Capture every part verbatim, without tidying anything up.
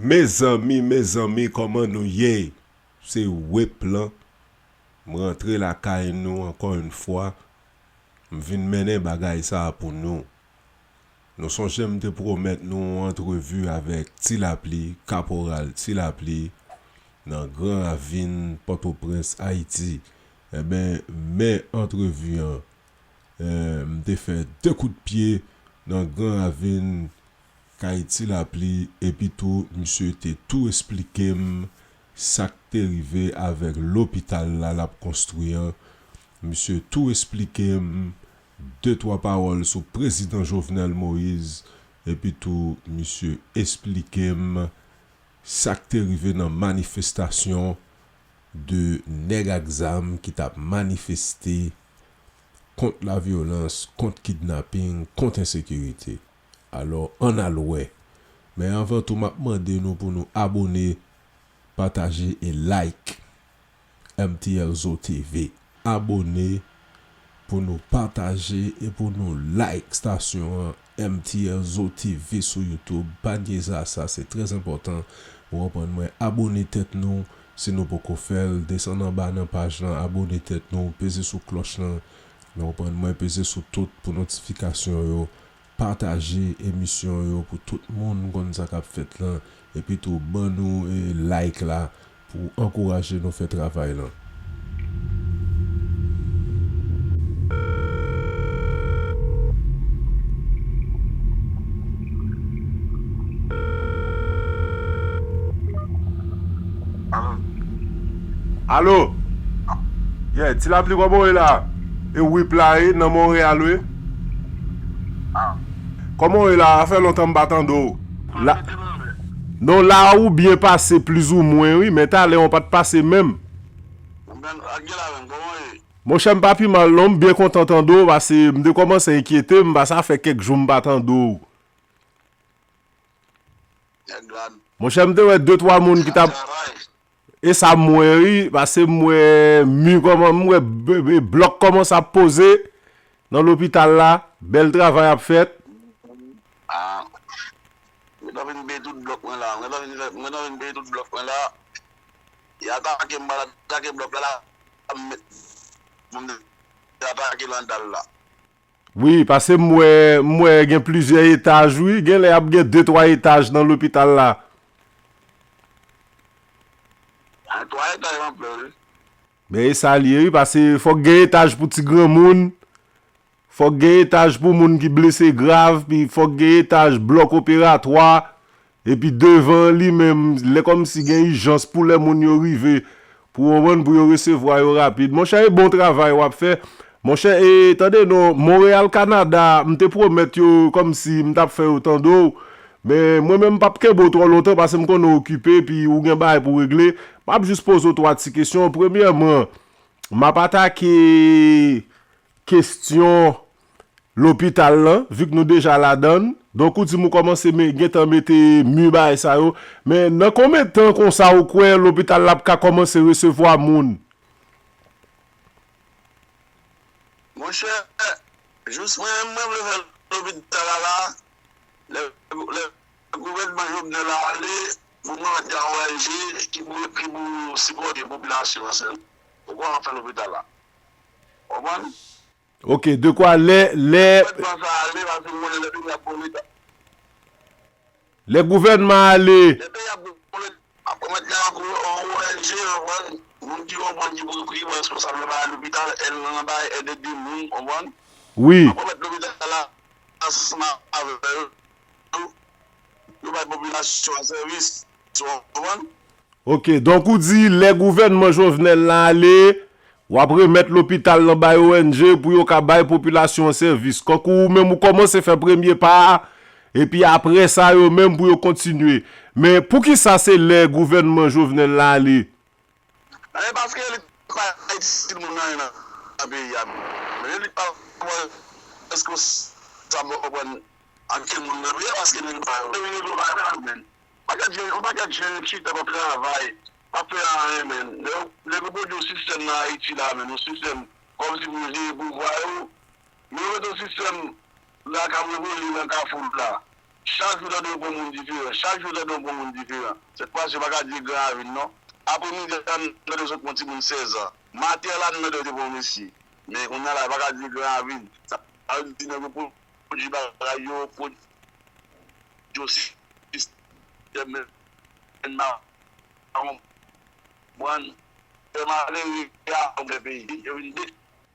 Mezanmi, mezanmi, kòman nou ye? Se Wep lan. M rantre lakay nou ankò yon fwa. M vin mennen bagay sa a pou nou. Nou sonje m te pwomèt nou yon antrevi avèk Ti Lapli, Kaporal Ti Lapli, nan Gran Ravin, Pòtoprens, Ayiti. Enben, men antrevi an. Eh, m te fè de kout pye nan Gran Ravin, kay Ti Lapli, epi tou, misye te tou esplike m sa k te rive avèk lopital la l ap konstwi an. Misye tou esplike m de twa pawòl sou prezidan Jovenel Moïse, epi tou, misye esplike m sa k te rive nan manifestasyon de nèg ak zam ki t ap manifeste kont lavyolans, kont kidnaping, kont ensekirite. Alò, ann al wè. Men anvan tou, m ap mande nou pou nou abòne, pataje e like M T L Zo T V. Abòne pou nou pataje e pou nou like stasyon an, M T L Zo T V sou YouTube. Pa nye sa, sa se trè enpòtan. Ou konprann mwen, abòne tèt nou, si nou poko fè l, desann anba nan paj lan, abòne tèt nou, peze sou klòch lan. Ou konprann mwen, peze sou tout pou notifikasyon yo. Pataje emisyon yo pou tout moun konn sa k ap fèt lan, epi tou ban nou, eh, like la pou ankouraje nou fè travay lan. Alo? Yeah, Ti Lapli, kòman w ye la? E Wep la, wi, nan Monreyal, wi. Kòman w ye la? Sa fè lontan m pa tande w. La... Non, la ou byen pase plizoumwen, wi, men talè w pa t pase menm. Monchè, m pa pi mal non, m byen kontan tande w, paske m te kòmanse enkyete m, paske sa fè kèk jou m pa tande w. Monchè, m te wè de twa moun ki t ap... E sa m wè, wi, paske m wè mi kòman, m wè b-, b-, blòk kòmanse ap poze nan lopital la, bèl travay ap fèt. Ah, mwen t ap vin peye tout blòk mwen la, mwen t ap vin, mwen t ap vin peye tout blòk mwen la. Y atake m, m al atake blòk la, la, m met, pou m atake landal la. Wi, paske m wè, m wè gen plizyè etaj, wi. Genlè ap gen de, twa etaj nan lopital la. A, twa etaj anpil, wi. Men e sa l ye, wi, paske fòk gen etaj pou ti granmoun, fòk gen etaj pou moun ki blese grav, pi fòk gen etaj blòk operatwa. Epi devan li menm, lè kòmsi gen ijans pou lè moun yo rive, pou w konprann, pou yo resevwa yo rapid. Monchè, e bon travay w ap fè. Monchè, e tande non, Montréal, Canada, m te pwomèt yo kòmsi m t ap fè yo tande w. Men mwen menm, m p ap kenbe w twò lontan paske m konnen w okipe, epi ou gen bagay pou w regle. M ap jis poze w twa ti kesyon. Premyèman, m ap atake kesyon lopital lan, vi k nou deja ladan l. Donk, ou di m ou kòmanse me-, gentan mete mi bagay sa yo. Men nan konbyen tan konsa ou kwè lopital la ap ka kòmanse resevwa moun? Monchè, jis mwen, mwen vle fè lopital la la, lè, lè gouvènman Jovenel la ale, pou mwen mèt gen O N G ki pou, ki pou sipòte popilasyon an sèl. Poukò w ap fè lopital la? Konprann? Ok, dekwa lè, lè, lè gouvènman ale. Lè peyi ap bon leta, ap pwomèt gen yon O N G, konprann? Moun ki konprann ki pou, ki pou responsab nan bagay lopital, èd nan bagay èd ede moun, konprann? Wi. Ap pwomèt lopital la, ansanm avè yo, yo bay popilasyon an sèvis, ou konprann? Ok, donk ou di lè gouvènman Jovenel la ale, w ap remèt lopital lan bay O N G pou yo ka bay popilasyon an sèvis. Kankou ou menm ou kòmanse fè premye pa a, epi apre sa yo menm pou yo kontinye. Men poukisa se lè gouvènman Jovenel la ale? E paske elit pa itil moun anyen nan, nan peyi a. Men elit pa responsab, ou konprann, ankenn moun nan peyi a paske nèg pa yo. Yon pakèt jèn, yon pakèt jèn chita p ap travay, p ap fè anyen, men. Lè yo, lè yo pwodui yon sistèm nan Ayiti la, men, yon sistèm kòmsi pou yo jere pouvwa yo, men yo mete yon sistèm la k ap revole nan kafou la. Chak jou tande yo pran moun diferan. Chak jou tande yo pran moun diferan. Sèt fwa si yo pa ka di Gran Ravin non. Apremidi a m tande yo sot pran timoun sèz an. Maten an la m tande yo te pran yon mesye. Men kounye a la yo pa ka di Gran Ravin. Sa vle di nèg yo pwodui bagay yo, pwodui yo sistèm men ma konprann. Fè malere a konpè peyi. Yo vin de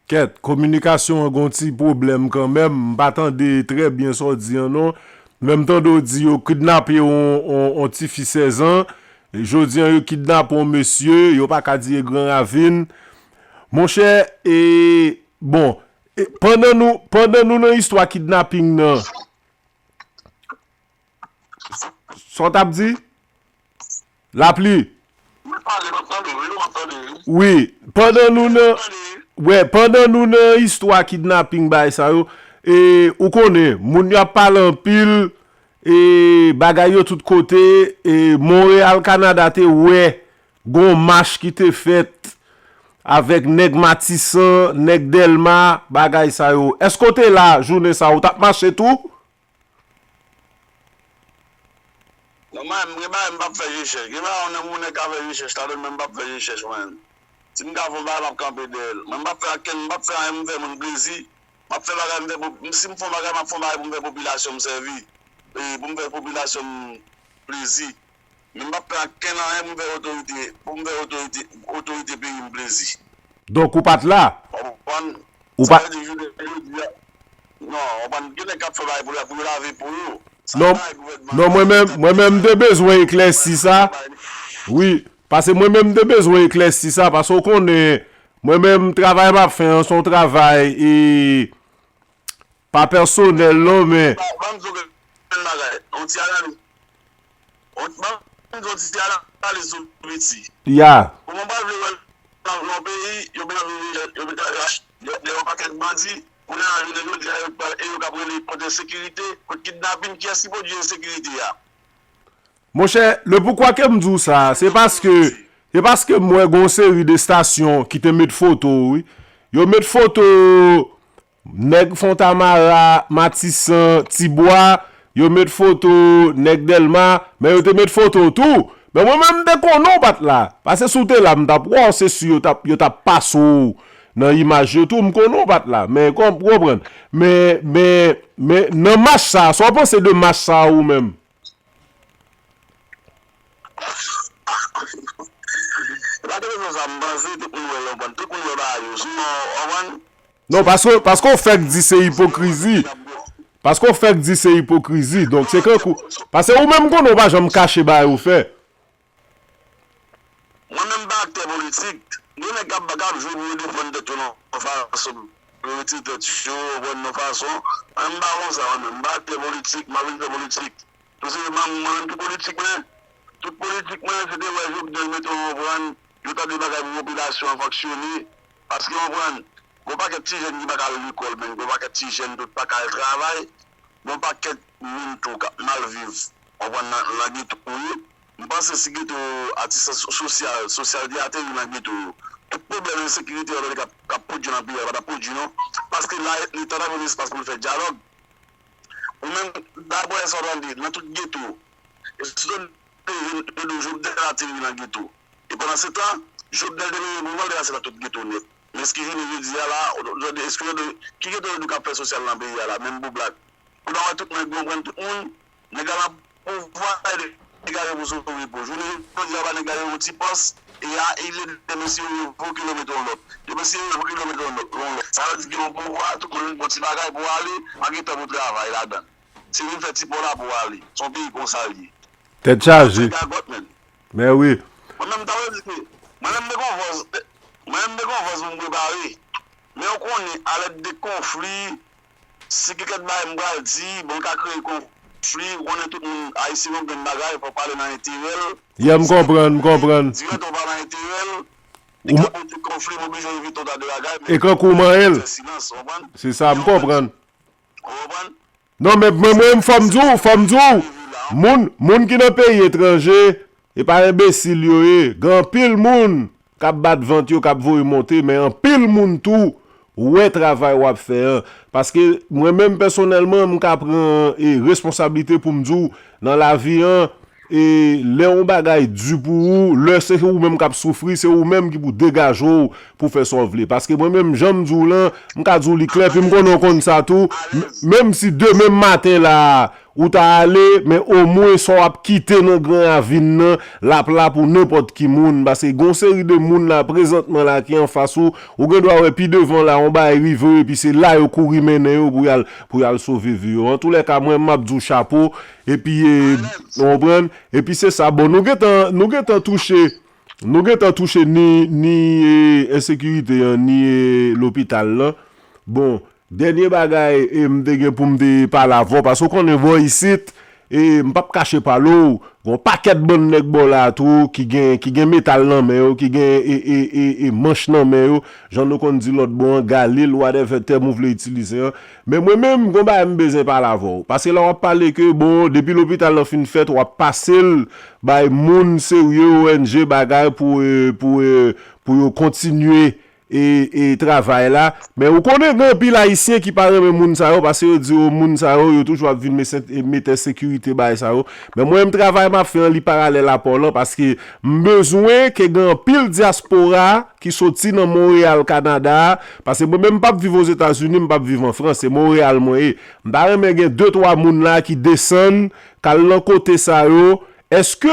Kèt, kominikasyon an gon ti pwoblèm kanmenm, m pa tande trè byen sa w di an non. Men m tande w di yo kidnape on, on, on tifi sèz an, jodi an yo kidnape on mesye, yo pa ka di e Gran Ravin. Monchè, e, bon, e, pandan nou, pandan nou nan istwa kidnaping nan, sa w t ap di? Lapli. Mwen pale, m ap tande, wi, m ap tande, wi. Wi, pandan nou nan, wè, pandan nou nan istwa kidnaping bay sa yo, e, ou konnen, moun yo ap pale anpil, e, bagay yo tout kote, e, Monreyal, Kanada te wè, gon mach ki te fèt avèk nèg Matisan, nèg Dèlma, bagay sa yo. Èske w te la jounen sa, ou t ap mache tou? Non, mwen, m gen bagay m p ap fè rechèch. Gen bagay yon nèg, yon nèg ka fè rechèch ladan l, mwen m p ap fè rechèch mwen. Si m ka fè yon bagay, m ap kanpe dèyè l. Mwen m p ap fè ankenn, m p ap fè anyen pou m fè moun plezi. M ap fè bagay m fè pou, si m fè yon bagay, m ap fè yon bagay pou m fè popilasyon m sèvi. E pou m fè popilasyon m plezi. Men m p ap fè ankenn anyen pou m fè otorite, pou m fè otorite, otorite peyi m plezi. Donk ou pa t la? W ap konprann? Ou pa Sa vle di jounen jodi a, non, w ap gen nèg k ap fè bagay pou yo, pou yo lave po yo. Sa Non, bagay gouvènman non, mwen menm, mwen menm m te bezwen eklèsi sa. Wi, paske mwen menm m te bezwen eklèsi sa, paske w konnen, mwen menm travay m ap fè an, se yon travay e pa pèsonèl non, men Ban m di w yon bagay, yon ti analiz. Ban m di w ti analiz sou Piti. Ya. Kòman w pral vle wè nan yon peyi, yo bezwen vin, yo bezwen ach-, de yon pakèt bandi, kounye a jounen jodi a, yo pral, e yo k ap rele kont ensekirite, kont kidnapin, kiyès ki pwodui ensekirite a? Monchè, le poukwa ke m di w sa, se paske, se paske m wè gon seri de estasyon ki te met foto, wi. Yo met foto nèg Fontamara, Matisan, Tibwa, yo met foto nèg Dèlma, men yo te met foto w tou. Men mwen menm m te konnen w pa t la. Paske si w te la, m t ap wè w, se si yo t ap, yo t ap pase w nan imaj yo tou, m konnen w pa t la. Men kon-, w konprann. Men, men, men nan mach sa, sa w panse de mach sa ou menm? E pa de rezon sa m panse, tout moun wè yo, konprann, tout moun wè bagay yo sou mò, w konprann? Non, paske, paske w fèk di se ipokrizi. Paske w fèk di se ipokrizi. Donk, se kankou, paske ou menm konnen w pa janm kache bagay ou fè. Mwen menm m pa aktè politik. Gen nèg k ap, k ap jwe pou yo defann tèt yo nan yon fason, pou yo retire tèt yo, w konprann, nan yon fason. Mwen menm m pa konsa, mwen menm. M pa aktè politik, m pa vin fè politik. Tou se mwen menm ki politik mwen. Tout politik mwen, se te wè Jovenel mete yon, konprann, yo tande bagay pou popilasyon an fonksyone. Paske, konprann, gon pakèt ti jèn ki pa ka al lekòl, men gon pakèt ti jèn tou pa ka al travay. Gon pakèt moun tou k ap mal viv, konprann, nan, nan geto yo. M panse si geto yo, atistans sosyal, sosyal te ateri nan geto yo, tout pwoblèm ensekirite yo tande k ap, k ap pwodui nan peyi a pa t ap pwodui non. Paske la, Leta ta jwenn espas pou l fè dyalòg. Ou menm, daprè sa w tande, nan tout geto, e si w tande yo, yo di w Jovenel ateri nan geto. E pandan se tan, Jovenel te mete pouvwa l te pase nan tout geto nèt. Men èske jounen jodi a la, w tande, èske yo di, ki geto yo di w k ap fè sosyal nan peyi a la, menm pou blak? Ou ta wè tout nèg yo pran tout moun, nèg la nan pouvwa, e degaje pou sou repo. Jounen jodi a, ba nèg la yo yon ti pòs, e a, e lè de mesye yo revoke yo mete yon lòt. Yo mesye yo revoke yo mete yon lòt, yon lòt. Sa vle di gen yon pouvwa, tout moun vin pran ti bagay pou ale, pa gen tan pou travay ladan. Se vin fè ti pò la pou ale. Se yon peyi konsa l ye. Tèt chaje. Fè gagòt, menm. Men wi. Mwen menm, m ta vle di ke, mwen menm, m te gon vòz, mwen menm, m te gon vòz pou m prepare. Men ou konnen, alèd de konfli, si gen kèk bagay m pral di, bon, l ka kreye konfli, ou konnen tout moun, Ayisyen, nou gen bagay, fò pale nan enterè l. Ya, m konprann, m konprann. Dirèt ou pa nan enterè l, li ka pote konfli, m oblije evite yon ta de bagay, men e kankou w manyen l. Fè silans, ou konprann? Se sa, m konprann. Ou konprann? Non, men mwen, mwen, fò m di w, fò m di w, moun, moun ki nan peyi etranje, e pa enbesil yo ye. Gen anpil moun k ap bat vant yo, k ap voye monte, men anpil moun tou, wè travay w ap fè an. Paske mwen menm pèsonèlman, m ka pran e, responsablite pou m di w nan lavi an, e lè yon bagay di pou ou, lè se ou menm k ap soufri, se ou menm ki pou degaje w pou fè sa w vle. Paske mwen menm, jan m di w lan, m ka di w li klè, epi m konnen w konn sa tou. M- Menm si demen maten la, ou ta ale, men omwen sa w ap kite nan Gran Ravin nan, l ap la pou nenpòt ki moun. Paske gon seri de moun la, prezantman la, ki anfas ou, ou gen dwa wè pi devan la, yon bagay rive yo, epi se la yo kouri mennen yo pou y al, pou y al sove vi yo. Antoulèka, mwen, m ap di w chapo, epi, e, ou konprann? Epi se sa, bon, nou gentan, nou gentan touche, nou gentan touche ni, ni, e, ensekirite an, ni, e, lopital lan. Bon, dènye bagay, e, m te gen pou m te pale avè w, paske w konnen bò isit, e, m p ap kache pale w, gen yon pakèt bann nèg bò la tou ki gen, ki gen metal nan men yo, ki gen, e, e, e, e, manch nan men yo, jan nou konn di lòt bò an, galil, whatever tèm ou vle itilize an. Men mwen menm, gon bagay m bezwen pale avè w. Paske la w ap pale ke, bon, depi lopital lan fin fèt, w ap pase l bay moun serye, O N G, bagay pou, e, pou, e, pou yo kontinye e, e travay la. Men ou konnen gen anpil Ayisyen ki pa renmen moun sa yo, paske yo di, o, moun sa yo, yo toujou ap vin mete, mete ensekirite bagay sa yo. Men mwen menm travay m ap fè an, li paralèl a pa w lan, paske m bezwen ke gen anpil dyaspora ki soti nan Monreyal, Kanada a, paske mwen menm m p ap viv Ozetazini, m p ap viv an Frans, se Monreyal mwen ye. M ta renmen gen de, twa moun la ki desann, k al nan kote sa yo. Èske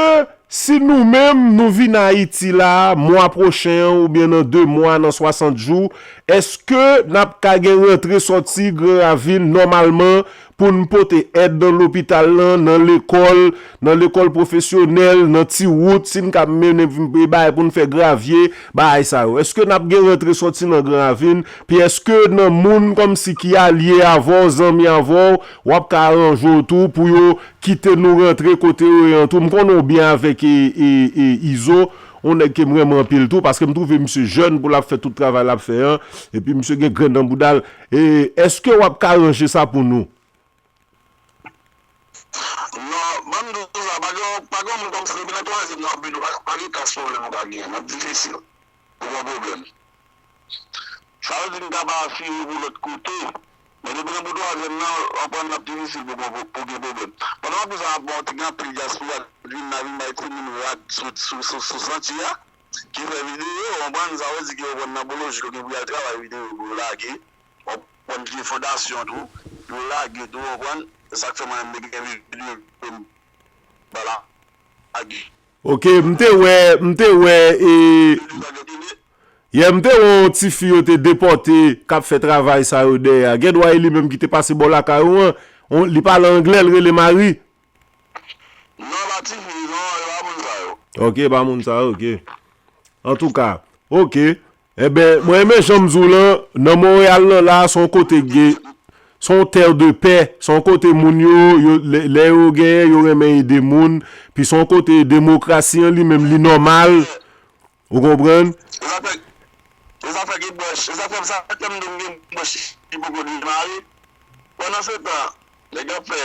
si nou menm nou vin Ayiti la, mwa pwochen an oubyen nan de mwa, nan swasant jou, èske n ap ka gen rantre sòti Gran Ravin nòmalman pou n pote èd nan lopital lan, nan lekòl, nan lekòl pwofesyonèl, nan ti wout, si n ka mennen vin bay pou n fè gravye, bagay sa yo? Èske n ap gen rantre sòti nan Gran Ravin? Pi èske nan moun kòmsi ki alye avè w, zanmi avè w, w ap ka aranje w tou pou yo kite nou rantre kote yo ye an tou. M konnen w byen avèk e, e, e, Izo, yon nèg ke m renmen anpil tou, paske m twouve misye jèn pou l ap fè tout travay l ap fè an, epi misye gen grenn nan bouda l. E, èske w ap ka ranje sa pou nou? Non, ban m di w sa, pa gen, pa gen moun kòmsi depi nan twazyèm nan, pa, pa gen klas pwoblèm ou pa genyen, n ap difisil. Ou gen pwoblèm. Sa vle di n ka pa vire pou lòt kote. Men depi nan bout twazyèm nan, w ap wè l ap difisil pou, pou, pou gen pwoblèm. Pandan w ap di sa, bon, te gen anpil dyaspora k vin la, vin bay timoun rad sou, sou, sou, sou santye a, ki fè videyo, w konprann? Sa vle di ke yo pran nan bon lojik, yo gen pou y al travay videyo pou yo lage, w konprann, ki gen fondasyon tou, pou yo lage tou, w konprann? Se sa k fè mwen menm, m gen videyo m pa lage. Ok, m te wè, m te wè, e, yè m te wè yon tifi yo te depòte, k ap fè travay sa yo dèyè a. Gen dwa e li menm ki te pase bò lakay ou an. On, li pale anglè, l rele Mari. Non, pa tifi, non, e pa moun sa yo. Ok, e pa moun sa yo, ok. Antouka, ok. Enben, mwen renmen jan m di w lan, nan Monreyal lan la, se yon kote k gen, se yon terre de paix, se yon kote moun yo, yo, lè, lè yo genyen, yo renmen ede moun, pi se yon kote demokrasi an li menm, li nòmal, ou konprann? E zafè, e zafè ki bwèch, e zafè sa fè m di m gen bwèch ki poko demare. Pandan se tan, nèg ap fè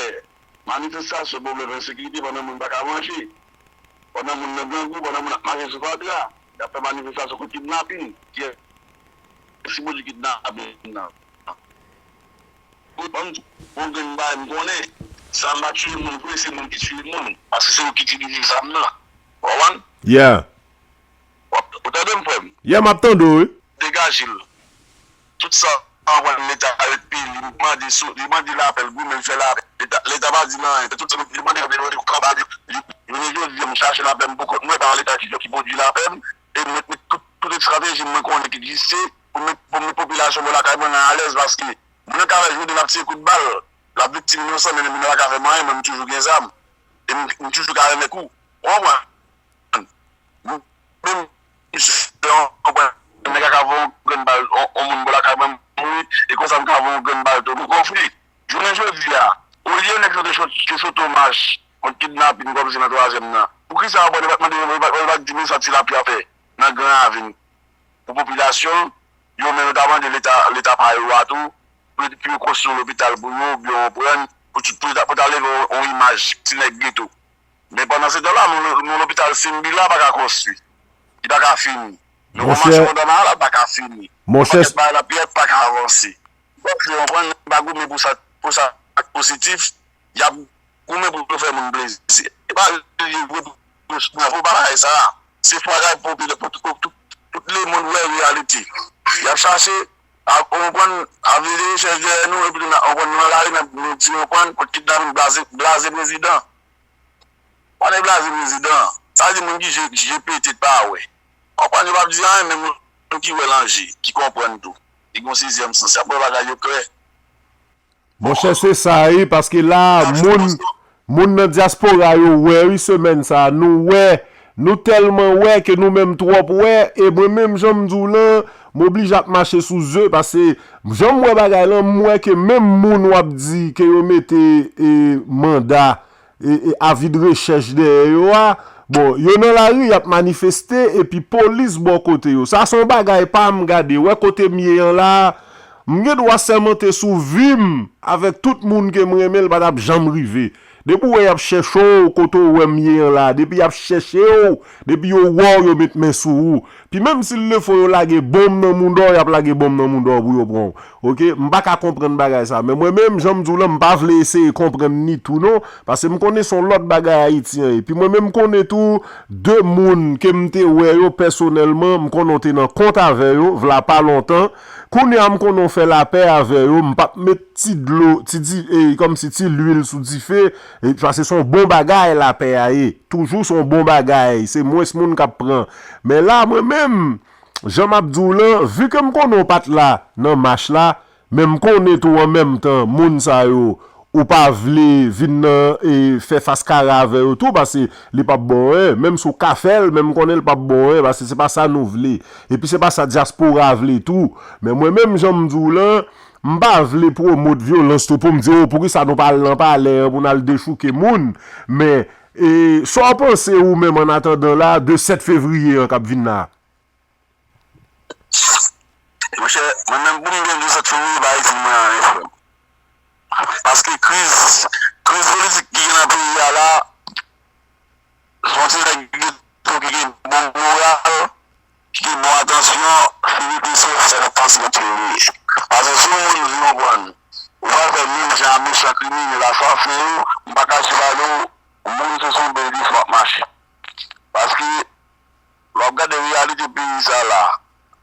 manifestasyon pwoblèm ensekirite pandan moun pa ka manje, pandan moun nan grangou, pandan moun ap mache sou fatra, y ap fè manifestasyon kont kidnapin. Kiyès ki pwodui kidnapin nan? Bon, bon, grenn bagay m konnen, zam pa tiye moun vre, se moun ki tiye moun. Paske se yo ki itilize zam nan. Ou konprann? Yeah. W ap, ou tande m, frè m? Yeah, m ap tande w, wi. Degaje l. Tout sa, anvan Leta ret peye li, li mande sou, li mande lapè, l goumen, l fè lapè. Leta, Leta pa di l anyen. Tout sa, li mande, li mande, li mande, li, jounen jodi a, m chache lapè m pou kont mwen, pa Leta ki, ki pwodui lapè m, e m met, met tout, tout estrateji mwen konnen ki egziste, pou met, pou met popilasyon mwen lakay mwen nan alèz, paske moun nan ka fè jounen l ap tire kout bal, l ap viktim inosan, men moun nan pa ka fè m anyen, mwen m toujou gen zam, e m, m toujou ka renmen kou. Ou konprann? Menm misye, yon, yon nèg la ka voye yon grenn bal, yon, yon moun bò lakay mwen mouri, e konsa m ka voye yon grenn bal tou. Nou konfli. Jounen jodi a, olye nèg sa te sot-, te sot omaj kont kidnapin kòmsi nan twazyèm nan, poukisa yo pa t mande, yo pa t di men sa Ti Lapli ap fè nan Gran Ravin pou popilasyon, yo menm yo ta mande leta, leta pa yo a tou, pou, pou yo konstwi yon lopital pou yo, oubyen yo pran, pou, pou, pou ta leve yon, yon imaj ti nèg geto. Men pandan se tan la, nou, nou lopital Simbi la pa ka konstwi. Li pa ka fini. Nou kòmanse pandan bagay la pa ka fini. Yon pakèt bagay la pyèt pa ka avanse. Donk, yo konprann, pa goumen pou sa, pou sa k pozitif, y ap goumen pou yo fè moun plezi. E pa yo pou bravo pa bagay sa. Se fwa bagay popilè pou tout, tout, tout lemonn wè reyalite. Y ap chache, ap konprann, ap vide rechèch dèyè nou, epi nou konprann nou nan lari, nou di konprann, kot kidnapin blaze, blaze prezidan. Pandan blaze prezidan, sa vle di moun ki je, je pete pa wè. Konprann yo p ap di anyen, men moun ki wè lan je, ki konprann tou, ki gen yon sizyèm sans, y ap wè bagay yo klè. Monchè, se sa, wi, paske la, moun, moun nan dyaspora yo wè, wi, semèn sa, nou wè, nou tèlman wè ke nou menm twòp wè, e mwen menm, jan m di w lan, m oblije ap mache sou ze, paske jan m wè bagay lan, m wè ke menm moun w ap di ke yo mete, e, manda, e, e, avi de rechèch dèyè yo a. Bon, yo nan lari, y ap manifeste, epi polis bò kote yo. Sa se yon bagay pa m gade. Wè kote m ye an la, m gen dwa sèmante sou vi m avèk tout moun ke m renmen, l pa t ap janm rive. Depi w wè y ap chèche w, kote w wè m ye an la, depi y ap chèche w, depi yo wè w, yo met men sou ou. Pi menm si l le fo yo lage bonm nan mouda w, y ap lage bonm nan mouda w pou yo pran w. Oke, m pa ka konprann bagay sa. Men mwen menm, jan m di w lan, m pa vle eseye konprann ni tou non, paske m konnen se yon lòt bagay Ayiti an ye. Epi mwen menm, m konnen tou de moun ke m te wè yo pèsonèlman, m konnen w te nan kont avè yo, vla pa lontan. Kounye a, m konnen w fè lapè avè yo, m p ap met ti dlo, ti di, e, kòmsi ti lwil sou dife, e, paske se yon bon bagay lapè a ye. Toujou se yon bon bagay, se mwens moun k ap pran. Men la, mwen menm, jan m ap di w lan, vi ke m konnen w pa t la nan mach la, men m konnen tou an menm tan, moun sa yo, ou pa vle vin nan, e, fè fas kare avè yo tou, paske li p ap bon anyen. Menm si w ka fè l, men m konnen l p ap bon anyen, paske se pa sa nou vle. Epi se pa sa dyaspora vle tou. Men mwen menm, jan m di w lan, m pa vle pwomot vyolans tou pou m di, o, poukisa nou pa al nan palè an pou n al dechouke moun. Men, e, sa w panse ou menm, an atandan la, de sèt fevriye an k ap vin la? Monchè, mwen menm pou m gen de sèt fevriye, pa itil mwen anyen, frè m. Paske kriz, kriz politik ki gen nan peyi a la, se yon ti nèg ki gen, ki gen bon moral, ki gen bon entansyon, li rete sou sa k ap pase nan peyi. Paske si yon moun vin konprann, ou pral fè menm jan a mechan kriminèl aswafen yo, m pa kache ba nou, moun se sou yon bèl defo ap mache. Paske, lè w ap gade reyalite peyi sa la,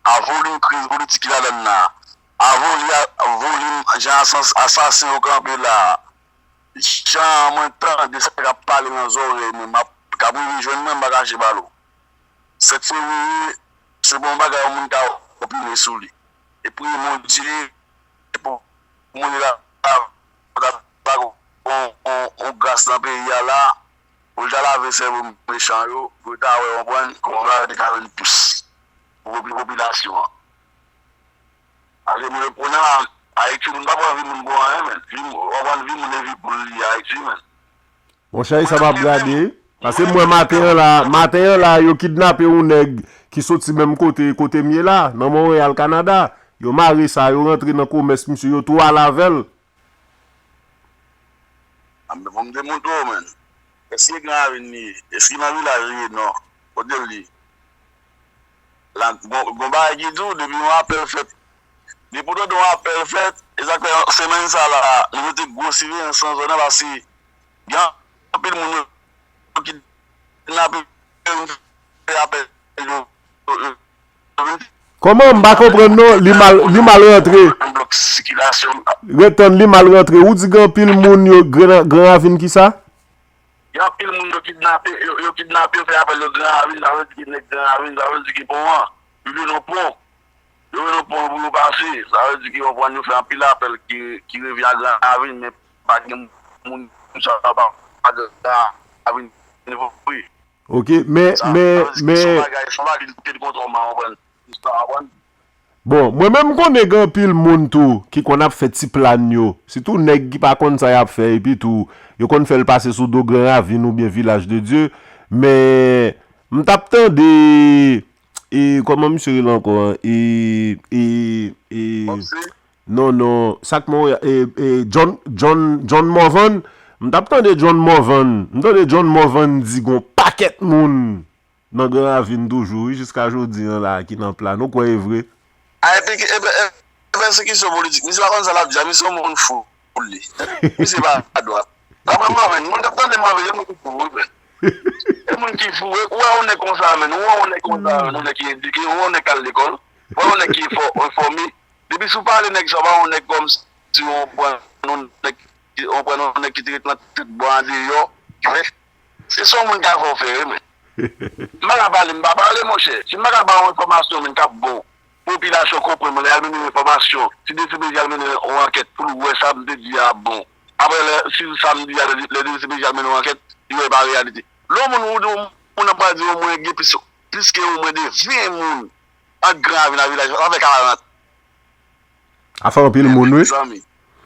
a volim kriz politik ki ladann nan, a voli-, a volim jan asas-, asasen yo kanpe la, jan mwen tande sa k ap pale nan zòrèy mwen, m ap, k ap rive jwenn mwen, m pa kache ba nou. Sèt fevriye, se pa yon bagay yon moun ka opine sou li. E priye Bondye, pou moun la, la, la, yon, yon, yon gras nan peyi a la, pou l ta lave sèvo mechan yo, pou yo ta wè, konprann, kòman bagay te ka vin plis pou popi-, popilasyon an. Paske moun yo konnen Ayiti, moun pa pran vi moun pou anyen, men. Vi, w konprann, vi moun e vi pou l li Ayiti, men. Monchè, e sa m ap gade. Paske m wè maten an la, maten an la, yo kidnape yon nèg ki soti menm kote, kote m ye la, nan Monreyal, Kanada. Yo mare sa, yo rantre nan komès misye, yo tou al avè l. A, men fò m te montre w, men. Èske Gran Ravin li ye? Èske nan vilaj li ye? Non. Kote l ye? La, gon, gon bagay ki di w, depi yon apèl fèt, depi w tande yon apèl fèt, e sa k fè semèn sa la, nou mete gwo siveyans nan zòn nan, paske gen anpil moun yo kidnape, fè apèl yo, yo, yo, yo vin. Kòman? M pa konprann non, li mal, li mal rantre. Yon blòk sikilasyon. Ret tann, li mal rantre. Ou di gen anpil moun yo, Gran, Gran Ravin kisa? Gen anpil moun yo kidnape, yo, yo kidnape, yo fè apèl yo Gran Ravin, sa vle di ki nèg Gran Ravin, sa vle di ki pon an, yo jwenn yon pon. Yo jwenn yon pon pou yo pase, sa vle di ki konprann yo fè anpil apèl ki, ki revyen a Gran Ravin, men pa gen moun sa pa, pa Gran Ravin vre. Oke, men, men, men. Sa vle di ki se yon bagay, se yon bagay ki te kontwòl mwen, konprann. Sa, konprann. Bon, mwen menm m konnen gen anpil moun tou ki konn ap fè ti plan yo. Sitou nèg ki pa konn sa y ap fè, epi tou, yo konn fè l pase sou do Gran Ravin oubyen Vilaj de Dye. Men, m t ap tande, e, kòman misye rele ankò an? E, e, e, non, non, sa k mwen, e, e, John, John, John Morvan. M t ap tande John Morvan. M tande John Morvan di gon pakèt moun nan Gran Ravin toujou, wi, jiska jodi an la, ki nan Plano, ou kwè e vre? A, epi, epi, epi, pèsekisyon politik. Misye pa konn sa l ap di a, misye yon moun fou li. Misye pa dwat. Daprè mwen menm, moun k ap tande mwen, se moun ki fou, wi, men. Se moun ki fou, wi. Ou wè yon nèg konsa, men. Ou wè yon nèg konsa, men. Yon nèg ki edike, ou wè yon nèg k al lekòl. Ou wè yon nèg ki enfò-, enfòme. Depi si w pale nèg sa, w pa yon nèg kòmsi w pran yon nèg, w pran yon nèg ki te ret nan tèt bwa andeyò. Wi. Se sa yon moun ka fè w fè, wi, men. M pa ka pale, m pa pale, monchè. Si m pa ka ba w enfòmasyon, men, k ap bon, popilasyon konprann, mwen, lè y al mennen yon enfòmasyon, si D C P J al mennen yon ankèt pou l wè sa m te di a bon. Apre, lè, si sa m di a, lè, lè D C P J al mennen yon ankèt, li wè e pa reyalite. Lè yon moun, ou di yon moun nan pral di omwen gen plis, plis ke omwen de ven moun ant Gran Ravin ak Vilaj, sa fè karant. A fè anpil moun, wi. Mezanmi.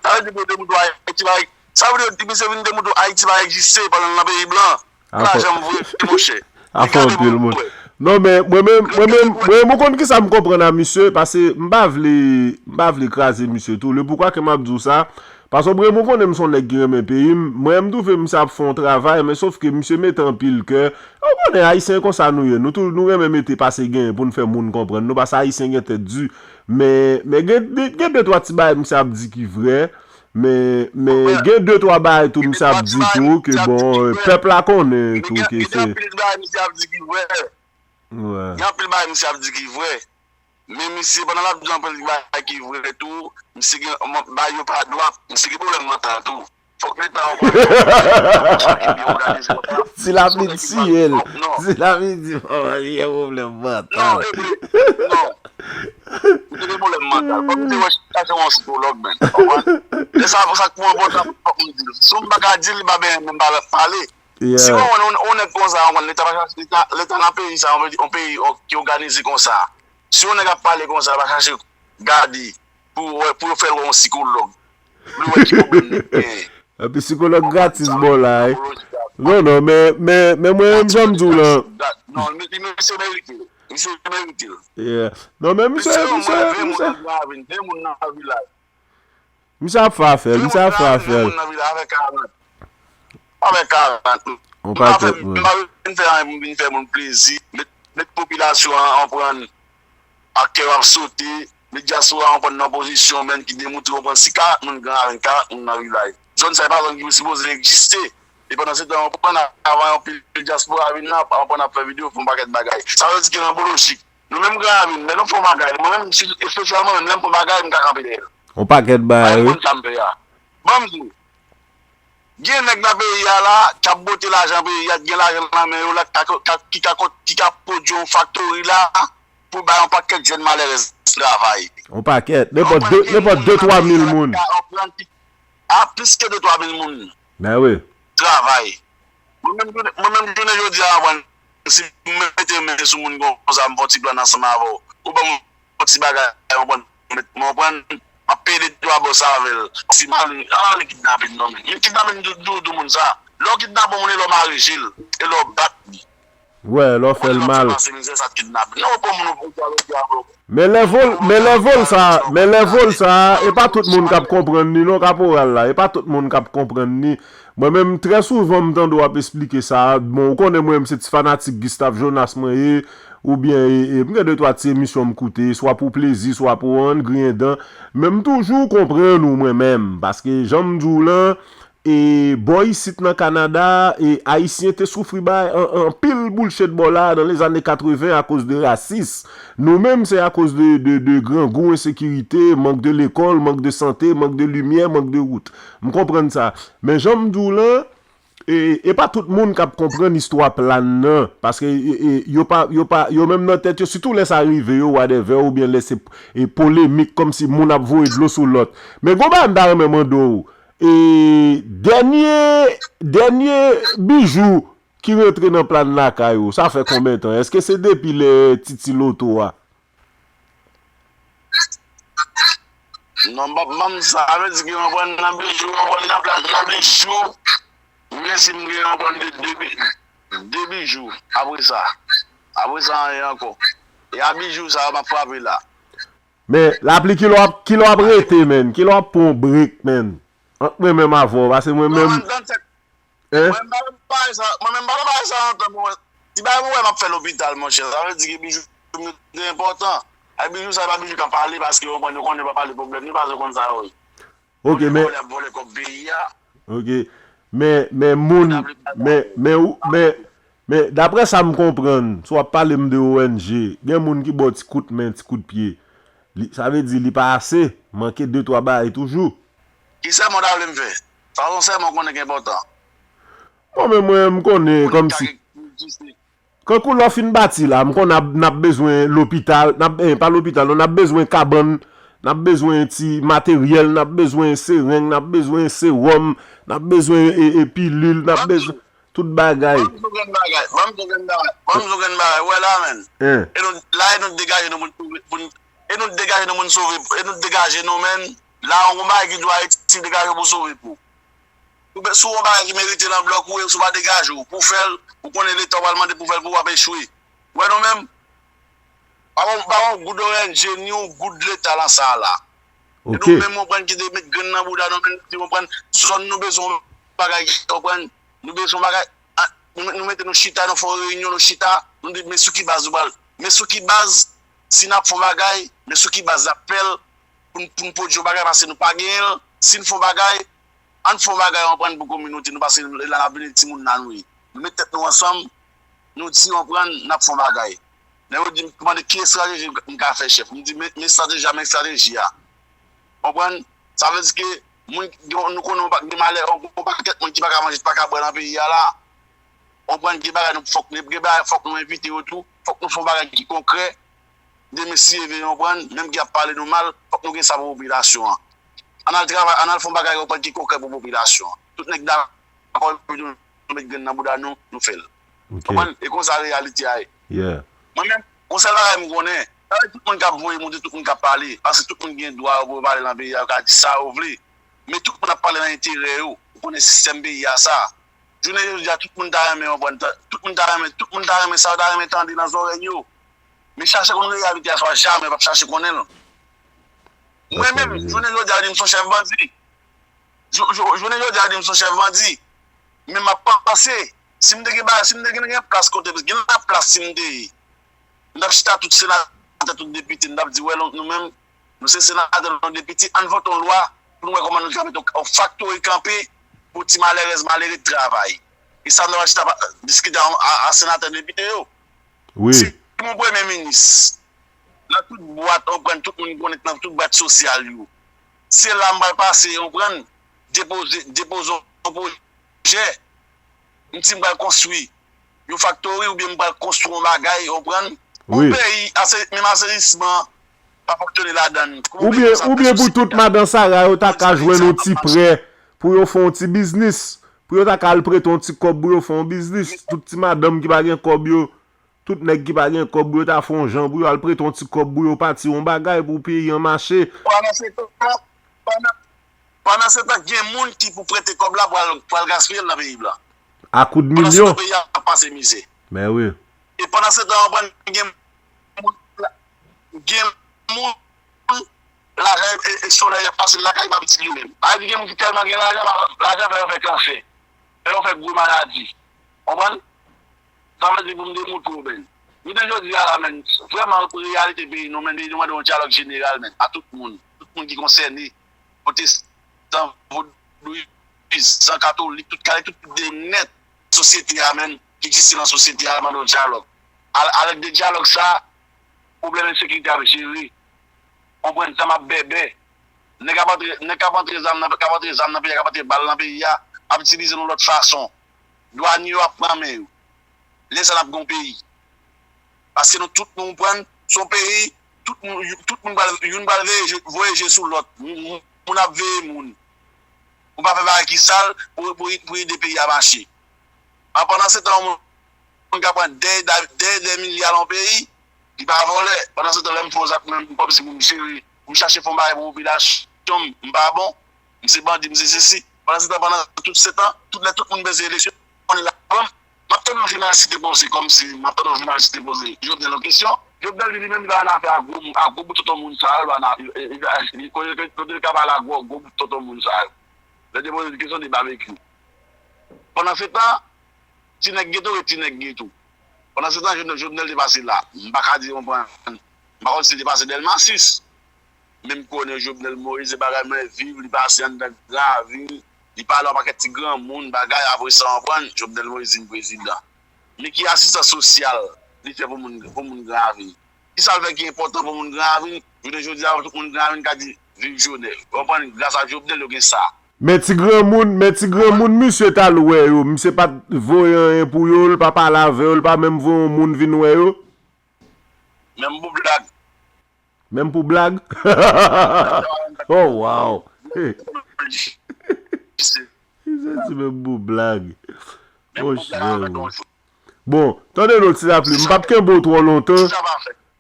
Sa vle di pou yo te moutre w Ayiti pa, sa vle di misye vin te moutre w Ayiti pa egziste pandan l nan peyi blan. A fè, pa janm vre, monchè. A fè anpil moun. Non, men mwen menm, mwen menm, mwen menm, ou konn kisa m konprann a misye, paske m pa vle, m pa vle kraze misye tou. Le poukwa ke m ap di w sa, paske mwen menm, ou konnen m se yon nèg ki renmen peyi m. Mwen, m twouve misye ap fè yon travay, men sof ke misye mete anpil kè. Ou konnen, Ayisyen konsa nou ye. Nou tou, nou renmen mete pase genyen pou n fè moun konprann nou, paske Ayisyen gen tèt di. Men, men gen, gen de twa ti bagay misye ap di ki vrè. Men, men gen de twa bagay tou misye ap di tou ke, bon, pèp la konnen tou ke se. Gen anpil bagay misye ap di ki vrè. Gen anpil bagay misye ap di ki vrè. Men misye, pandan l ap di anpil bagay ki vrè tou, misye gen, bagay yo pa dwat, misye gen pwoblèm mantal tou. Fòk Leta an pran yon chak epi òganize kòb la. Ti lapli tiye l. Ti lapli di, papa, li gen pwoblèm mantal. Non, epi, non. Ou te gen pwoblèm mantal. Fòk ou te wè chita se yon sikològ, men. Konprann? E sa, sa k pi enpòtan, fòk m di l. Si m pa ka di l, li pa benyen menm pa pale. Si mwen wè yon, yon nèg konsa, yon nèg Leta pa chache, Leta, Leta nan peyi sa, yon peyi, yon peyi ki òganize konsa. Si yon nèg ap pale konsa, pa chache gade pou wè, pou yo fè l wè yon sikològ. Pou yo wè ki pwoblèm li genyen. Epi sikològ gratis bò la, wi. Non, non, men, men, men mwen menm jan m di w lan. Non, men, men misye merite l. Misye merite l. Yeah. Non, men misye, misye, misye. Misye ap fè afè l, misye ap fè afè l. Avèk karant. Avèk karant. On pakèt moun. M pa vin fè anyen pou m vin fè moun plezi. Met, met popilasyon an konprann ak kè w ap sote. Met dyaspora an konprann nan pozisyon menm ki demoutre konprann si karant moun Gran Ravin, karant moun nan Vilaj. Zòn sa e pa zòn ki sipoze egziste. E pandan se tan, konprann avan anpil dyaspora vin nan, konprann ap fè videyo, fè yon pakèt bagay. Sa vle di ke nan bon lojik. Nou menm Gran Ravin, lè nou fè yon bagay, mwen menm, si, espesyalman menm, lè m fè yon bagay, m ka kanpe dèyè l. On pakèt bagay, wi. Mwen konn sa m fè a. Ban m di w, gen nèg nan peyi a la, k ap bote lajan peyi a, k gen lajan nan men yo la, k ka, k ka, ki ka, ki ka pwodui yon faktori la, pou bay yon pakèt jèn malerèz travay. On pakèt, nenpòt de, nenpòt de, twa mil moun. A plis ke de, twa mil moun. Ben wi. Travay. Mwen menm, mwen menm jounen jodi a, konprann, si m mete men sou moun konsa, m fè yon ti plan ansanm avè w. Ou ban m yon ti bagay, mwen pran, mwen pran, m ap peye de twa bòs avè l. Si m al, ah, li kidnape m non, men. Li kidnape m tou, tou, tou moun sa. Lè w kidnape yon moun, e lè w mare je l, e lè w bat li. Wè, lè w fè l mal. Pase mizè, sa t kidnape. Non, ou pran moun, ou pran moun, ou pran moun. Men lè vòl, men lè vòl sa, men lè vòl sa, e pa tout moun k ap konprann li non, kaporal la, e pa tout moun k ap konprann li. Mwen menm, trè souvan, m tande w ap esplike sa. Bon, ou konnen mwen menm se ti fanatik Gustave Jonas mwen ye, oubyen, e, e, m gen de twa ti emisyon m koute, swa pou plezi, swa pou ann griyen dan. Men m toujou konprann ou mwen menm, paske jan m di w lan, e, bò isit nan Kanada, e, Ayisyen te soufri bay an, anpil bullshit bò la dan lezane katreven akoz de rasis. Nou menm, se akoz de, de, de grangou, ensekirite, mank de lekòl, mank de sante, mank de limyè, mank de wout. M konprann sa. Men jan m di w lan, e, e pa tout moun k ap konprann istwa Plan nan, paske, e, e, yo pa, yo pa, yo menm nan tèt yo, sitou lè sa rive yo, whatever, oubyen lè se, e, polemik, kòmsi moun ap voye dlo sou lòt. Men gon bagay m ta renmen mande w, e, dènye, dènye bijou ki rantre nan Plan lakay ou, sa fè konbyen tan? Èske se depi lè Titi Loto a? Non, m p ap ban m sa. Sa vle di ke w konprann nan bijou, w konprann nan Plan, nan bijou. Men si m gen, w konprann, de, de bi-, de bijou. Apre sa. Apre sa, anyen ankò. E a bijou sa yo m ap frape la. Men, lapli, kilè w ap, kilè w ap rete, menn? Kilè w ap pran yon break, menn? Ant mwen menm avè w, paske mwen menm. Mwen menm pa nan bagay sa, mwen menm pa nan bagay sa antan mwen. Ti bagay mwen wè m ap fè lopital, monchè, sa vle di ke bijou m yo te enpòtan. Ay, bijou sa, e pa bijou k ap pale, paske yo konn, yo konnen yo pa pale pwoblèm yo, paske yo konn sa yo ye. Ok, men, Vòlè ap vòlè kòb peyi a. Ok. Men, men moun, men, men, ou- men, men daprè sa m konprann, si w ap pale m de O N G, gen moun ki ba w ti kout men, ti kout pye. Li, sa vle di li pa ase, manke de twa bagay toujou. Ki sèman w ta vle m fè? Sa se yon sèman w konnen ki enpòtan. Bon, men mwen, m konnen, kòmsi, kankou lè w fin bati la, m konn n ap, n ap bezwen lopital, n ap, eh, pa lopital, non, n ap bezwen kabann, n ap bezwen ti materyèl, n ap bezwen sereng, n ap bezwen sewòm, n ap bezwen e, e, pilil, n ap bezwen tout bagay. Ban m di w grenn bagay, ban m di w grenn bagay, ban m di w grenn bagay, wè la, menn. Hein. E nou, la, e nou degaje nou pou n sove, pou n, e nou degaje nou pou n sove, e nou degaje nou, menn. La, yon bagay ki dwe Ayiti, degaje w pou w sove pou. Ou ben, si w yon bagay ki merite nan blòk ou, e si w pa degaje w pou w fè l, ou konnen Leta w pral mande pou w fè l pou w, w ap echwe. Ou wè nou menm? Pa gon, pa gon goud O N G, ni yon goud Leta nan sa a la. E Ok. nou menm, w konprann, ki te met grenn nan bouda nou, menm, ki, w konprann, zòn nou bezwen yon bagay, w konprann, nou bezwen yon bagay, a, nou, nou mete nou chita, nou fè yon reyinyon, nou chita, nou di, men sou ki baz nou pral, men sou ki baz, si n ap fè yon bagay, men sou ki baz n ap fè l, pou n, pou n pwodui yon bagay, paske nou pa genyen l, si n fè yon bagay, ann fè yon bagay, w konprann, pou kominote nou, paske la n ap vini timoun la nou ye. Nou met tèt nou ansanm, nou di, w konprann, n ap fè yon bagay. Nèg yo di m, mande ki estrateji m ka fè, chèf. M di, men, men estrateji a, men estrateji a. Konprann? Sa vle di ke moun, gen, nou konnen yon pa- gen malè, yon pakèt moun ki pa ka manje, pa ka bwè nan peyi a la. Konprann? Gen bagay nou fòk, gen bagay fòk nou envite yo tou. Fòk nou fè yon bagay ki konkrè. Demen si Dye vle, konprann? Menm ki ap pale nou mal, fòk nou gen sa pou popilasyon an. Ann al travay, ann al fè yon bagay, konprann, ki konkrè pou popilasyon an. Tout nèg dakò, nou met grenn nan bouda nou, nou fè l. Ok. Konprann? E konsa reyalite a ye. Yeah. Mwen menm, yon sèl bagay m konnen, sa vle tout moun k ap voye monte, tout moun k ap pale, paske tout moun gen dwa yo pou yo pale nan peyi a, yo ka di sa yo vle. Men tout moun ap pale nan enterè yo. Ou konnen sistèm peyi a sa. Jounen jodi a, tout moun ta renmen konprann, tout moun ta renmen, tout moun ta renmen sa yo ta renmen tande nan zòrèy yo. Men chache konn reyalite a, sa w jamè p ap chache konnen l. Mwen menm, jounen jodi a, yo di m se yon chèf bandi. Jou- jou- Jounen jodi a, yo di m se yon chèf bandi. Men m ap panse, si m te gen bagay, si m te gen, gen plas kote, gen laplas si m te ye, m t ap chita tout senatè, tout depite, m t ap di, wè, nou menm, nou se senatè, nou depite, ann vote yon lwa pou nou wè kòman nou ka mete yon faktori kanpe pou ti malerèz, malere travay. E sa nou ap chita pa- diskite a, a, a senatè, depite yo. Wi. Si yon premye minis, nan tout bwat, ou konprann, tout moun konnen nan tout bwat sosyal yo. Se la m pral pase, ou konprann, depoze, depoze yon pwojè. M di m pral konstwi yon faktori oubyen m pral konstwi yon bagay, ou konprann? Yon Wi. Peyi, ase- menm asenisman, pa fonksyone ladan l. Kòman Oubyen, peyi sa oubyen pou sosyete tout madan Sara yo ta ka jwenn yon ti prè, pou yo fè yon ti biznis. Pou yo ta ka al prete yon ti kòb pou yo fè yon biznis. Tout ti madanm ki pa gen kòb yo, tout nèg ki pa gen kòb pou yo ta fè yon jan pou yo al prete yon ti kòb pou yo pati yon bagay pou peyi an mache. Pandan se tan, pandan, pandan se tan, gen moun ki pou prete kòb la pral, pral gaspiye l nan peyi blan. A koud Pandan se milyon. Tan, peyi a ap pase mizè. Men wi. E pandan se tan, ou konprann, gen moun, gen moun, lajan e, e solèy ap pase lakay pa pitit li menm. Sa vle di gen moun ki tèlman gen lajan, lajan fè yo fè kansè, fè yo fè gwo maladi. Konprann? Sa vle di pou m demoutre w, menn. Jounen jodi a la, menn, vrèman, pou reyalite peyi nou, menn, peyi nou mande yon dyalòg jeneral, menn, a tout moun. Tout moun ki konsène, pwotesan, vodouyizan, katolik, tout kalite, tout de nèt sosyete a, menn, ki egziste nan sosyete a, mande yon dyalòg. A- avèk de dyalòg sa, pwoblèm ensekirite ap jere. Konprann, zam ap bèbè. Nèg ap antre, nèg k ap antre zam nan, k ap antre zam nan peyi a, k ap antre bal nan peyi a, ap itilize nou lòt fason. Dwanye yo ap pran men yo. Lè sa n ap gen yon peyi. Paske nou tout nou konprann, se yon peyi, tout moun, tout moun pral, youn pral veye je- voye je sou lòt. Moun moun ap veye moun. Ou pa fè bagay ki sal pou, pou, pou ede peyi a mache. An pandan se tan, yon moun ka pran dèyè, dèyè dè milya nan yon peyi, li pa vòlè. Pandan se tan, lè m fè yon zak, mwen menm, kòmsi pou m jere, pou m chache fè yon bagay pou popilasyon m, m pa bon, m se bandi, m se sesi. Pandan se tan, pandan tout se tan, tout lè tout moun bezwen eleksyon, on la, bon, m ap tann yon jounalis ki te poze, kòmsi m ap tann yon jounalis ki te poze Jovenel yon kesyon. Jovenel di li menm li pa nan afè a gwo, a gwo bout tonton moun sa yo, li pa nan, li, li, li, kote, kote li ka pale a gwo, gwo bout tonton moun sa yo. Lè te poze kesyon de babekyou. Pandan se tan, ti nèg geto ret ti nèg geto. Pandan se tan, Jovenel, Jovenel te pase la. M pa ka di, w konprann, m pa konn si li te pase Dèlma sis. Men m konnen Jovenel Moïse, se bagay mwen viv, li pase anndan Gran Ravin, li pale yon pakèt ti granmoun, bagay, apre sa, w konprann, Jovenel Moïse vin prezidan. Men ki asistans sosyal li fè pou moun, pou moun Gran Ravin? Kisa l fè ki enpòtan pou moun Gran Ravin? Jounen jodi a, tout moun Gran Ravin ka di, viv Jovenel. W konprann? Gras a Jovenel, yo gen sa. Men ti granmoun, men ti granmoun misye t al wè yo, misye pa t voye anyen pou yo, l pa pale avè yo, l pa menm voye yon moun vin wè yo. Menm pou blag. Menm pou blag? Oh, wow! Li soti menm pou blag. Monchè. Bon, tande non, ti lapli, m p ap kenbe w twò lontan.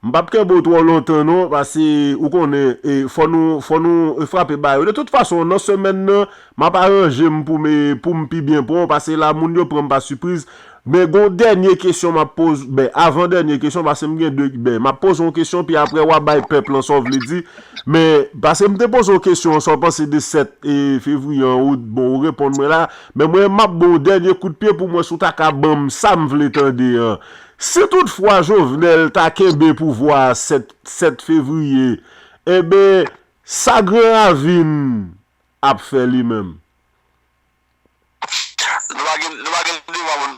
M p ap kenbe w twò lontan non, paske ou konnen, e, fò nou, fò nou, e, frape ba yo. De tout fason, nan semèn nan, m ap aranje m pou m, e, pou m pi byen pran w, paske la, moun yo pran m pa sipriz. Men gon dènye kesyon m ap poze, ben, avan dènye kesyon, paske m gen de, ben, m ap poze yon kesyon, pi apre w a bay pèp lan sa w vle di. Men, paske m te poze yon kesyon, sa w panse de sèt, e, fevriye an, ou, bon, ou reponn mwen la. Men mwen, m ap ba w dènye kout pye pou m wè si w ta ka ban m sa m vle tande an. Si toutfwa Jovenel ta kenbe pouvwa a sèt, sèt fevriye, enben, sa Gran Ravin ap fè li menm? Nou pa gen, nou pa gen devwa pou n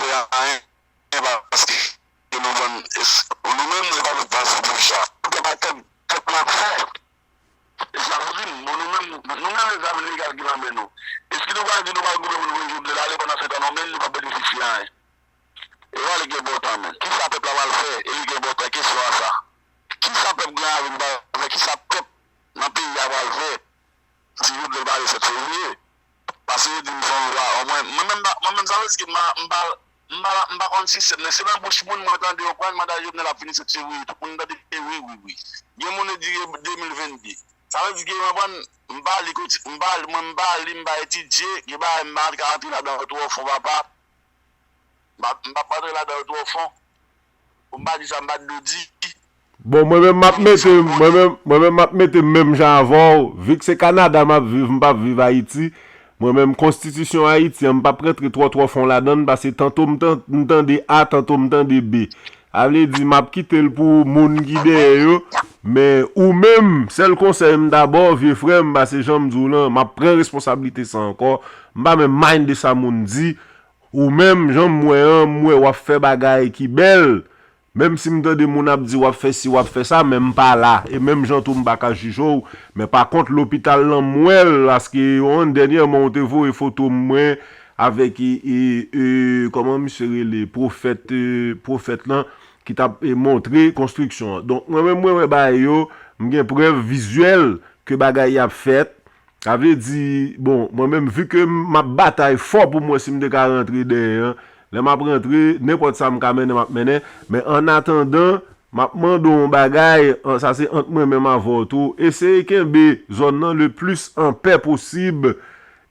fè anyen, paske nou konn, nou menm, nou pa met nan sou bouch la. Poutèt pa tèt, tèt n ap fè. E sa nou di, bon, nou menm, nou menm, lèzam legal ki nan men nou. Èske nou pral di nou pral goumen pou nou voye Jovenel ale pandan se tan nou menm nou p ap benefisye anyen? E sa li gen bon tan menm. Kisa pèp la pral fè? E li gen bon tan kesyon an sa. Kisa pèp Gran Ravin pral fè? Kisa pèp nan peyi a pral fè? Si Jovenel pa ale sèt fevriye. Paske yo di m se yon lwa. Mwen, mwen menm, mwen menm, sa vle di ke m pa, m pa, m pa, m pa konn sistèm nan. Se nan bouch moun mwen tande yo pran manda Jovenel ap fini sèt fevriye. Tout moun tande wi, wi, wi. Gen moun yo di de mil vennde. Sa vle di ke mwen pran, m pa li koti, m pa, mwen m pa li, m pa etidye. Gen bagay m pa ka antre ladan yo twò fon, papa. M pa, m pa antre ladan yo twò fon. Pou m pa di sa, m pa t dwe di. Bon, mwen menm m ap mete, mwen menm, mwen menm m ap mete menm jan avè w, vi k se Kanada m ap viv, m p ap viv Ayiti. Mwen menm, konstitisyon Ayiti an, m p ap rantre twò twò fon ladan l, paske tanto m tan-, m tande A, tanto m tande B. A vle di, m ap kite l pou moun ki dèyè yo, men ou menm, sèl konsèy m ta ba w, vye frè m, paske jan m di w lan, m ap pran responsablite sa ankò, m pa menm mind de sa moun di, ou menm, jan m wè an, m wè w ap fè bagay ki bèl, menm si m tande moun ap di w ap fè si, w ap fè sa, men m pa la. E menm jan tou m pa ka jije w. Men pa kont lopital lan m wè l, paske yon dènyèman w te voye foto m mwen avèk, e, e, e, kòman misye rele, pwofèt, e, pwofèt lan ki t ap, e, montre konstriksyon an. Donk, mwen menm mwen wè bagay yo, m gen prèv vizyèl ke bagay y ap fèt. Sa vle di, bon, mwen menm, vi ke m ap batay fò pou m wè si m te ka rantre dèyè an, lè m ap rantre, nenpòt sa m ka mennen, m ap mennen. Men annatandan, m ap mande w yon bagay, an, sa se ant mwen menm avè w tou, eseye kenbe zòn nan le plis an pè posib.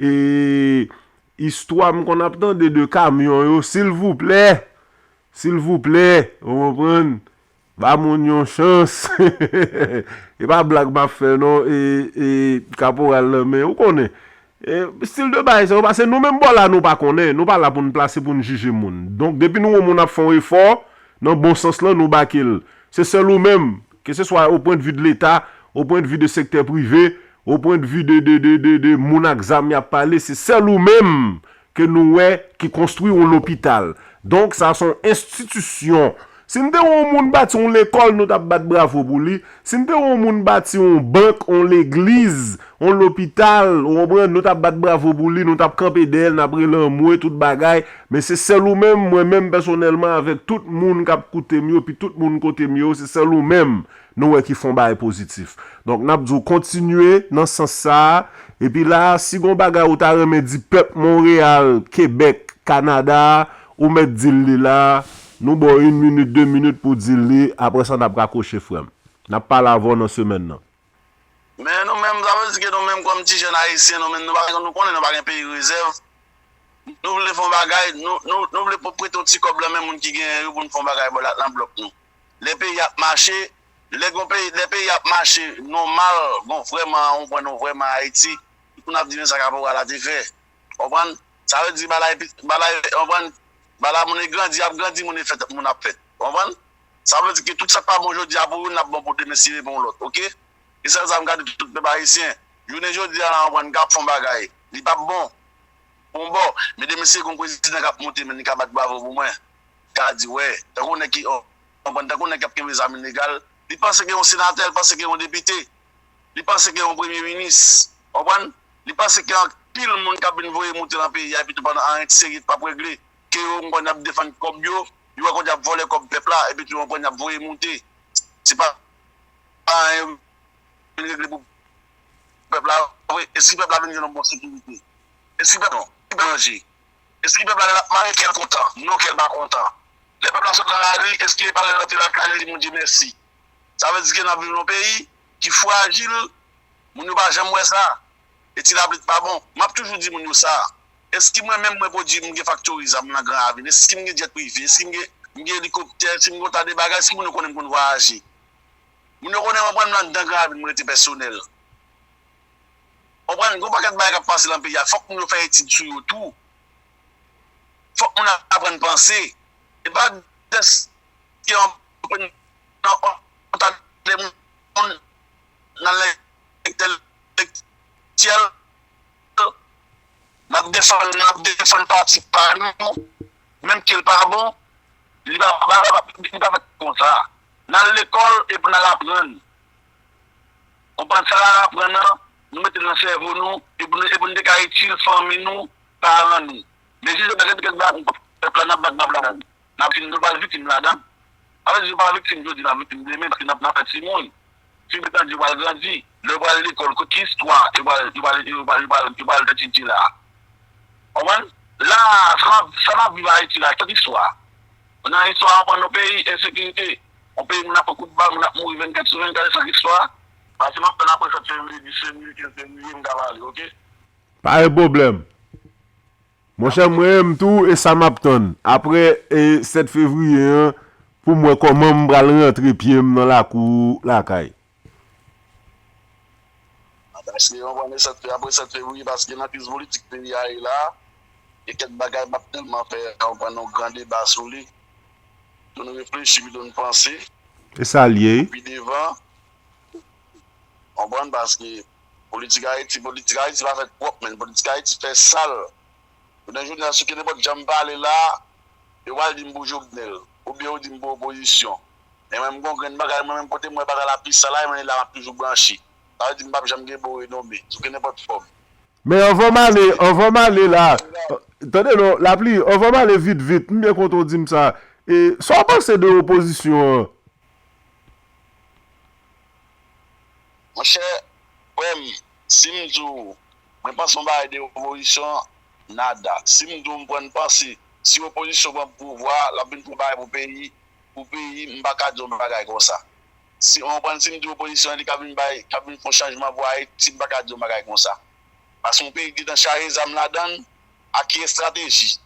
E istwa m konn ap tande de kamyon yo, silvouplè, silvouplè, ou konprann? Ba moun yon chans. E pa blag m ap fè non, e, e, kaporal lan, men ou konnen. E, stil de bagay sa yo, paske nou menm bò la nou pa konnen, nou pa la pou n plase pou n jije moun. Donk, depi nou wè yon moun ap fè yon efò, nan bon sans lan, nou bake l. Se sèl ou menm, keseswa o pwendvi de Leta, o pwendvi de sektè prive, o pwendvi de, de, de, de, de moun ak zam y ap pale, se sèl ou menm ke nou wè ki konstwi yon lopital. Donk, sa se yon enstitisyon. Si n te wè yon moun bati yon lekòl, nou t ap bat bravo pou li. Si n te wè yon moun bati yon bank, yon legliz, yon lopital, ou konprann, nou t ap bat bravo pou li, nou t ap kanpe dèyè l, n ap rele anmwe, tout bagay. Men se sèl ou menm, mwen menm pèsonèlman, avèk tout moun k ap koute m yo, epi tout moun kote m yo, se sèl ou menm nou wè ki fè yon bagay pozitif. Donk, n ap di w kontinye nan sans sa a. Epi la a, si gon bagay ou ta renmen di pèp Monreyal, Kebèk, Kanada a, ou mèt di l li la a. Nou ba w yon minit, de minit pou w di l li, apre sa n ap rakwoche, frè m. N ap pale avè w nan semèn nan. Men nou menm, sa vle di ke nou menm kòm ti jèn ayisyen, nou menm, nou pa, nou konnen nou pa gen peyi rezèv. Nou vle fè yon bagay, nou, nou, nou vle pou prete yon ti kòb nan men moun ki genyen yo pou n fè yon bagay bò la, nan blòk nou. Lè peyi ap mache, lè gon peyi, lè peyi ap mache nòmal, gon vrèman, ou konprann, nou vrèman Ayiti, moun ap di men sa kaporal la te fè. Konprann? Sa vle di bagay, bagay, konprann? Ba la moun e grandi, ap grandi, moun e fèt, moun ap fèt. Ou konprann? Sa vle di ke tout sa k pa bon jodi a pou youn, l ap bon pou demen si e pou yon lòt, oke? E sèl sa m ka di tout pèp ayisyen. Jounen jodi a la, ou konprann, k ap fè yon bagay. Li p ap bon. Pou yon bò. Men demen si e gen yon prezidan k ap monte, men li ka bat bravo pou mwen. Ka di, wè, tankou nèg ki, ou konprann, tankou nèg k ap kenbe zam ilegal, li panse ke yon senatè, li panse ke yon depite, li panse ke yon premye minis, ou konprann? Li panse ke anpil moun k ap vin voye moute nan peyi a, epi tou pandan anyen serye p ap regle, ke yo, ou konprann, y ap defann kòb yo, yo wè kote y ap vòlè kòb pèp la, epi tou, ou konprann, y ap voye moute. Se pa, pa anyen vin regle pou pèp la vre? Èske pèp la vin jwenn yon bon sekirite? Èske pèp la manje? Èske pèp la lè l ap mare kè l kontan? Non, kè l pa kontan. Lè pèp la sot nan lari, èske pa lè l rantre lakay li di Bondye mèsi? Sa vle di ke n ap viv nan yon peyi ki frajil, moun yo pa janm wè sa. E ti lapli pa bon. M ap toujou di moun yo sa. Èske mwen menm mwen pwodui m gen faktori zam nan Gran Ravin? Èske m gen djèt prive? Èske m gen, m gen elikoptè? Èske m gen yon ta de bagay? Èske moun yo konnen m konn vwayaje? Moun yo konnen mwen pran m nan anndan Gran Ravin, mwen rete pèsonèl. Konprann, gen yon pakèt bagay k ap pase nan peyi a, fòk moun yo fè etid sou yo tou. Fòk moun aprann panse. E pa dèske yon, yon, yon ta de moun nan lentèlektyèl, n ap defann, n ap defann pati pa nou, menm ke l pa bon, li pa, pa, pa, li pa fèt konsa. N al lekòl epi n al aprann. Konprann sa n al aprann nan, nou mete l nan sèvo nou, epi nou, epi nou te ka itil fanmi nou, paran nou. Men jis yo pa gen kèk bagay, pèp la n ap bat bravo ladan. N ap fin, nou pral viktim ladan. Sa vle di, nou pa viktim jodi, n ap viktim demen, paske n ap, n ap fè timoun. Fi m etan di yo pral grandi. Lè yo pral lekòl, ki istwa yo pral, yo pral, yo pral, yo pral, yo pral etidye la a? Konprann? La a, sa n ap, sa n ap viv Ayiti la, ki istwa? Nan istwa, w aprann yon peyi ensekirite. Yon peyi moun ap pran kout bal, moun ap mouri vennkat sou vennkat, e sa k istwa? Pase m ap tann apre sèt fevriye, dis fevriye, kenz fevriye, m ka pale, oke? Pa gen pwoblèm. Monchè, mwen menm tou, e sa m ap tann. Apre, e, sèt fevriye an, pou m wè kòman m pral rantre pye m nan lakou lakay. Paske, w konprann, e sèt fe-, apre sèt fevriye, paske nan kriz politik peyi a ye la, e kèk bagay m ap tèlman fè, w konprann, yon gran deba sou li. Pou nou reflechi, pito n panse. E sa l ye. Pi devan, w konprann, paske politik Ayiti, politik Ayiti pa fèt pwòp, men politik Ayiti fè sal. Jounen jodi a, si w gen nenpòt jan m pale la, yo pral di m pou Jovenel, oubyen yo di m pou opozisyon. Men mwen, m gon grenn bagay, mwen menm kote m wè bagay la pi sal la, e mwen la m ap toujou branche. Sa vle di m p ap janm gen bon renome, sou gen nenpòt fòm. Men anvan m ale, anvan m ale la, tande non, Lapli, anvan m ale vit vit, m byen kontan w di m sa. E, sa w panse de opozisyon an? Monchè, frè m, si m di w, mwen panse yon bagay de opozisyon, nada. Si m di w m pran, m panse, si opozisyon pran pouvwa, l ap vin fè yon bagay pou peyi, pou peyi, m pa ka di w yon bagay konsa. Si, w konprann, si m di opozisyon an, li ka vin bay, ka vin fè yon chanjman pou Ayiti, m pa ka di w yon bagay konsa. Paske yon peyi ki gentan chaje zam ladan l, ak ki estrateji?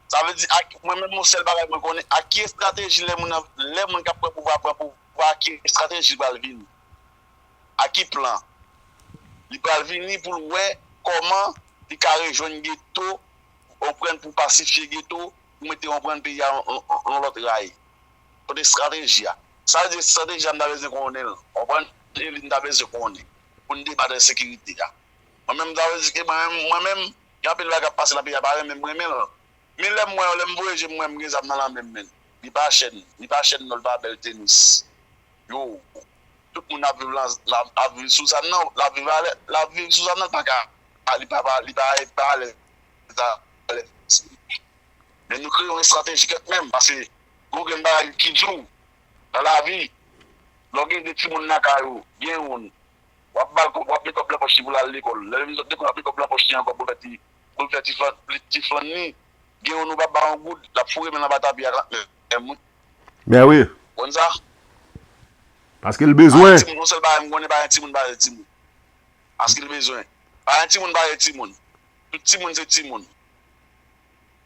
Sa vle di, ak, mwen menm, yon sèl bagay mwen konnen, ak ki estrateji lè moun nan, lè moun k ap pran pouvwa, pran pouvwa, ak ki estrateji l pral vini? Ak ki plan? Li pral vini pou l wè kòman li ka rejwenn geto, konprann, pou pasifye geto, pou mete, konprann, peyi a yon, yon, yon lòt ray. Kote estrateji a? Sa vle di estrateji a m ta bezwen konnen l. Konprann? E li m ta bezwen konnen. Pou n debat ensekirite a. Mwen menm, m ta vle di ke mwen menm, mwen menm, gen anpil bagay k ap pase nan peyi a, pa renmen m renmen l. Men lè m wè, lè m voye je m, m wè m gen zam nan lanmen m, men. Li pa chèn, li pa chèn non, li pa bèl tenis. Yo, tout moun ap viv lan, ap, ap viv sou zam nan, l ap viv alè, l ap viv sou zam nan, li pa ka, li pa, pa, li pa, li pa alèz, alèz. Men nou kreye yon estrateji kanmenm, paske gon grenn bagay ki di w nan lavi, lè w gen de timoun lakay ou, gen youn, w ap ba l kòb, w ap met kòb nan pòch li pou l al lekòl. Lè l vin sot lekòl, w ap met kòb nan pòch li ankò pou l fè ti, pou l fè ti flan, ti flann li. Gen youn ou p ap ba yon goud, l ap foure men l anba tapi a trant menm, wi. Men wi. Konn sa? Paske l bezwen. Pa gen timoun, yon sèl bagay m konnen, pa gen timoun pa gen timoun. Paske l bezwen. Pa gen timoun pa gen timoun. Tout timoun se timoun.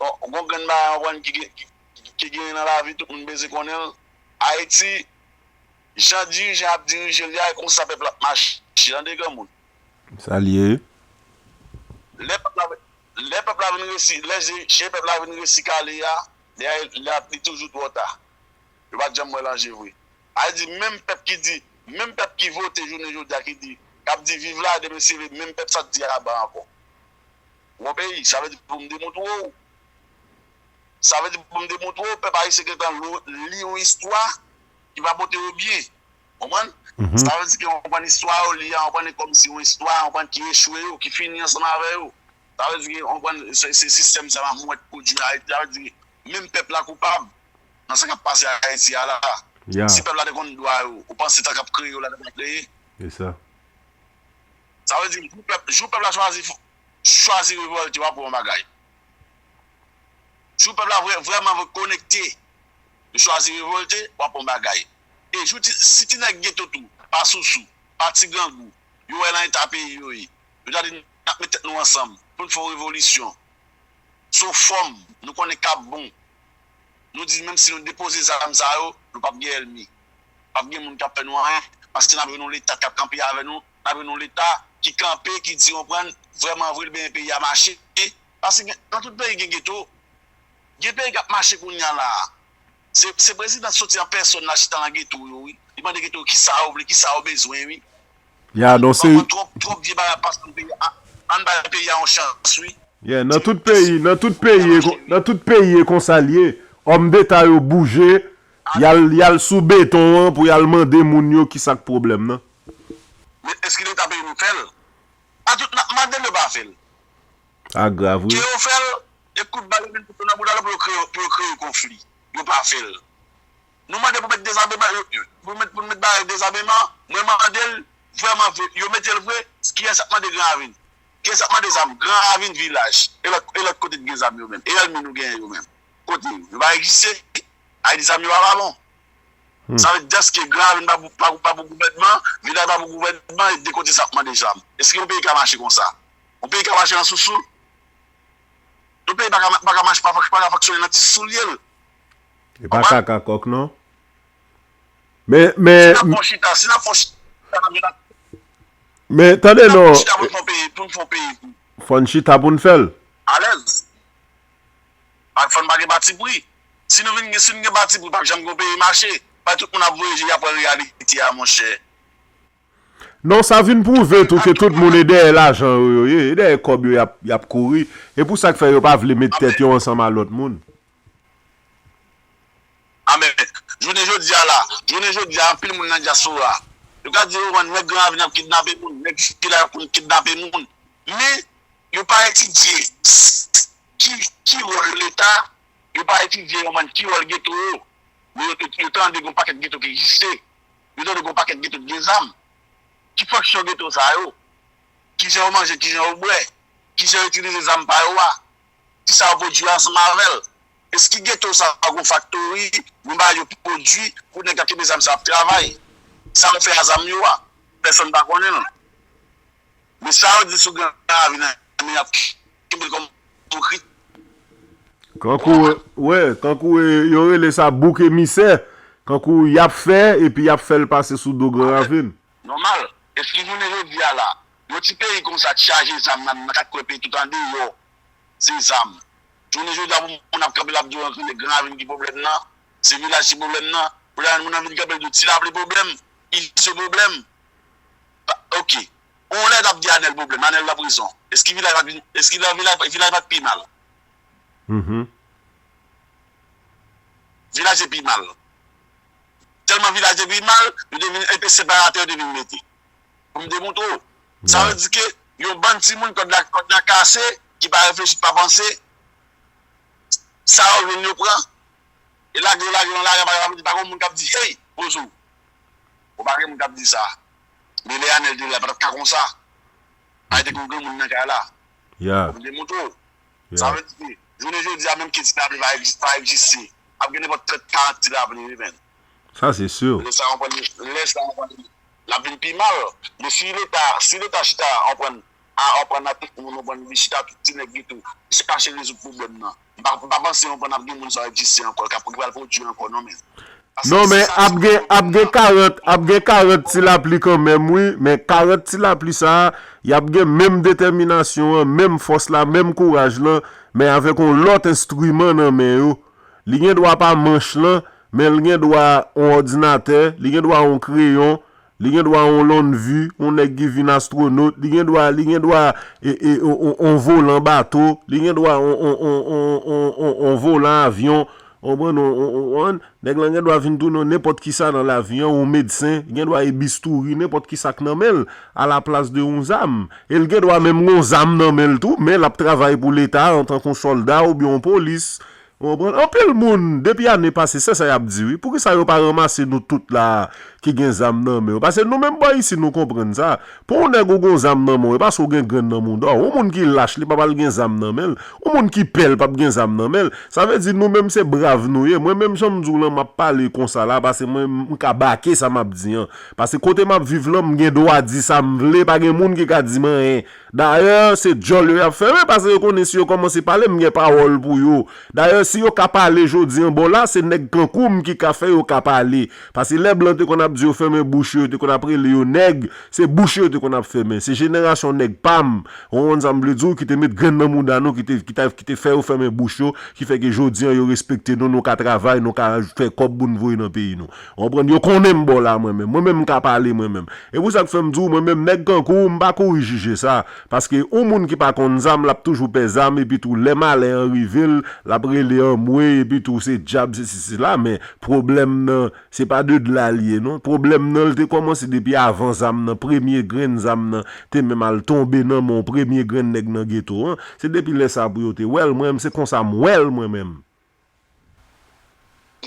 Bon, gon grenn bagay w konprann ki gen, ki, ki, ki genyen nan lavi, tout moun bezwen konnen l. Ayiti, jan dirijan ap dirije l la, e konsa pèp la ap mache, tande granmoun. Sa l ye. Lè pèp la, lè pèp la vin resi, lè je, je pèp la vin resi kale a, li, li, li toujou twò ta. Yo pa t janm wè lanje vre. A di, menm pèp ki di, menm pèp ki vote jounen jodi a ki di, k ap di viv la, demen se vre, menm pèp sa t di aba ankò. Yon peyi, sa vle di pou m demontre w. Sa vle di pou m demontre w, pèp ayisyen gentan li yon istwa ki pa pote yo byen. Konprann? Sa vle di ke yon konprann istwa yo li a, yon konprann kòmsi yon istwa, yon konprann ki echwe yo, ki fini ansanm avè yo. Sa vle di ke yon konprann se, se sistèm sa m ap wè pwodui Ayiti. Sa vle di menm pèp la koupab nan sa k ap pase Ayiti a la. Si pèp la te konn dwa yo, ou panse sa k ap kreye yo la te pa kreye? Se sa. Sa vle di jou pèp, jou pèp la chwazi, chwazi revòlte, w ap wè yon bagay. Jou pèp la vrè, vrèman konekte, yo chwazi revòlte, w ap wè yon bagay. E jou ti, si ti nèg geto tou, pa Sousou, pa ti grangou, yo wè nan eta peyi yo ye, yo ta di n ap met tèt nou ansanm pou n fè yon revolisyon. Se yon fòm, nou konnen k ap bon. Nou di menm si nou depoze zam sa yo, nou p ap gen ènmi. P ap gen moun k ap fè nou anyen, paske n ap jwenn yon Leta k ap kanpe avè nou, n ap jwenn yon Leta ki kanpe, ki di, konprann, vrèman vre, l benyen peyi a mache. Paske gen, nan tout peyi gen geto. Gen peyi k ap mache kounye a la a. Se, se prezidan soti an pèsòn la chita nan geto yo, wi. Li mande geto yo kisa yo vle, kisa yo bezwen, wi. Ya, non, se. Konprann twòp, twòp vye bagay ap pase nan peyi a. Ann bay peyi a yon chans, wi. Yeah, nan tout peyi, nan tout peyi, e kon- nan tout peyi e konsa l ye. Òm deta yo bouje, y al, y al sou beton an pou y al mande moun yo kisa k pwoblèm nan. Men èske Leta peyi nou fè l? A tout n ap mande l, yo pa fè l. A grav, wi. Ke yo fè l, e kout bal yo vin kout yo nan bouda yo pou yo kreye, pou yo kreye konfli. Yo pa fè l. Nou mande pou met dezabeman, yo- yo- pou met, pou met bagay dezabeman, mwen mande l vrèman vre, yo mete l vre, kiyès ap mande Gran Ravin? Kiyès ap mande zam? Gran Ravin vilaj, e lòt, e lòt kote ki gen zam yo menm? E ènmi nou genyen yo menm? Kote yo? Yo pa egziste? Ayiti zam yo pa, pa bon. Sa vle di dèske Gran Ravin pa pou, pa pou, pa pou gouvènman, vilaj pa pou gouvènman, e de kote sa ap mande zam. Èske yon peyi ka mache konsa? Yon peyi ka mache nan sousou? Yon peyi pa ka, pa ka mache, pa, pa ka fonksyone nan ti soulye l. E pa kaka kòk, non. Men, men, si n ap fè yon chita, si n ap fè yon chita, n ap vin ak- men tande, non, si n ap fè yon peyi, pou n fè yon peyi, fò n chita pou n fè l. Alèz. Ak fò n pa gen patipri. Si nou vin gen, si n gen patipri, p ap janm gen yon peyi mache. Pa tout moun ap voye je y ap wè reyalite a, monchè. Non, sa vin pwouve tou ke tout moun e dèyè lajan yo yo ye, e dèyè kòb yo y ap, y ap kouri. E pou sa k fè yo pa vle met tèt yo ansanm a lòt moun. Amèn. Jounen jodi a la, jounen jodi a, anpil moun nan dyaspora, yo ka di yo wè nèg Gran Ravin ap kidnape moun, nèg vilaj ap kidnape moun. Men, yo pa etidye ki, ki wòl Leta, yo pa etidye yo menm ki wòl geto yo. Men yo, yo tande gen yon pakèt geto ki egziste. Yo tande gen yon pakèt geto ki gen zam. Ki fonksyon geto sa yo? Kijan yo manje, kijan yo bwè? Kijan yo itilize zam pa yo a? Kisa yo pwodui ansanm avè l? Èske geto sa a gon faktori, gon bagay yo pwodui pou nèg k ap kenbe zam sa ap travay? Sa yo fè a zam yo a? Pèsonn pa konnen l. Men sa yo di sou Gran Ravin nan, men y ap kenbe l kòm ipokrit. Kankou, wè, kankou, e, yo rele sa bouk emisè. Kankou y ap fè, epi y ap fè l pase sou do Gran Ravin. Nòmal. Èske jounen jodi a la, yon ti peyi konsa ki chaje zam nan, nan kat kwen peyi tout andeyò, se zam. Jounen jodi a, pou moun ap kanpe, l ap di w, se Gran Ravin ki pwoblèm nan, se vilaj ki pwoblèm nan. Pou lè moun nan vin kanpe, l di w, Ti Lapli pwoblèm, Izo pwoblèm. Pa- Ok. On lè t ap di Anèl pwoblèm, Anèl nan prizon. Èske vilaj pa t vin, èske vilaj, vilaj, vilaj pa t pi mal? Vilaj te pi mal. Tèlman vilaj te pi mal, yo te vin, epi separatè yo te vin mete. Pou m demontre w. Sa vle di ke yon bann timoun kòd la, kòd la kase, ki pa reflechi, ki pa panse, sa yo jwenn yo pran, e lage yo, lage yo nan lari, pa, pa, pa gen moun k ap di, hey, poze w. Ou pa gen moun k ap di sa. Men lè Anèl te la, pa t ap ka konsa. Ay te gen yon granmoun nan kay la. Pou m demontre w. Sa vle di ke jounen jodi a, menm ke Ti Lapli pa egzis- pa egziste, ap gen nenpòt trant, karant Ti Lapli, wi, menn. Sa se si. Lè sa, w konprann, lè sa, w konprann, l ap vin pi mal. Men si Leta, si Leta chita, w konprann, a, w konprann, a tout moun, w konprann, li chita tout ti nèg li tou, li chache rezoud pwoblèm nan. M pa, m pa panse, w konprann, ap gen moun sa yo egziste ankò, k ap, ki pral pwodui ankò, non, menn. Non, men ap gen, ap gen karant, ap gen karant ti lapli kanmenm, wi. Men karant ti lapli sa a, y ap gen menm detèminasyon an, menm fòs la, menm kouraj lan, men avèk yon lòt enstriman nan men yo. Li gen dwa pa manch lan, men li gen dwa yon òdinatè, li gen dwa yon kreyon, li gen dwa yon lonnvi, yon nèg ki vin astwonot, li gen dwa, li gen dwa e, e, yon, yon, yon volan bato, li gen dwa yon, yon, yon, yon, yon, yon, yon volan avyon, w konprann, yon, yon, yon, yon, nèg lan gen dwa vin tounen nenpòt ki sa nan lavi an, yon medsen, li gen dwa e bistouri, nenpòt ki sa k nan men l, alaplas de yon zam. E l gen dwa menm gon zam nan men l tou, men l ap travay pou Leta antanke yon sòlda oubyen yon polis. Ou konprann? Anpil moun, depi ane pase, se sa y ap di, wi. Poukisa yo pa ranmase nou tout la a ki gen zam nan men yo? Paske nou menm bò isi, nou konprann sa. Pou yon nèg ou gon zam nan men w, e paske w gen grenn nan mouda w. Yon moun ki lach, li p ap al gen zam nan men l. Yon moun ki pè, l p ap gen zam nan men l. Sa vle di, nou menm, se brav nou ye. Mwen menm, jan m di w lan, m ap pale konsa la, paske mwen, m ka bake sa m ap di an. Paske kote m ap viv lan, m gen dwa di sa m vle, pa gen moun ki ka di m anyen. Dayè, se djòl yo y ap fèmen, paske yo konnen si yo kòmanse pale, m gen pawòl pou yo. Dayè, si yo ka pale jodi an bò la, se nèg kankou m ki ka fè yo ka pale. Paske lè blan te konn ap di yo fèmen bouch yo, yo te konn ap rele yo nèg, se bouch yo yo te konn ap fèmen. Se jenerasyon nèg pa m, ou konprann sa m vle di w, ki te met grenn nan mouda nou, ki te, ki ta, ki te fè yo fèmen bouch yo, ki fè ke jodi an yo respekte nou, nou ka travay, nou ka fè kòb pou n voye nan peyi nou. Ou konprann? Yo konnen m bò la mwen menm. Mwen menm m ka pale mwen menm. E pou sa k fè m di w, mwen menm nèg kankou w, m pa kouri jije sa. Paske yon moun ki pa konn zam, l ap toujou pè zam, epi tou lè malè an rive l, l ap rele anmwe, epi tou se dyab, se si, se la, men pwoblèm nan, se pa de la l ye, non. Pwoblèm nan, l te kòmanse depi avan zam nan, premye grenn zam nan te menm al tonbe nan men yon premye grenn nèg nan geto an. Se depi lè sa pou yo te wè l, mwen menm, se konsa m wè l, mwen menm.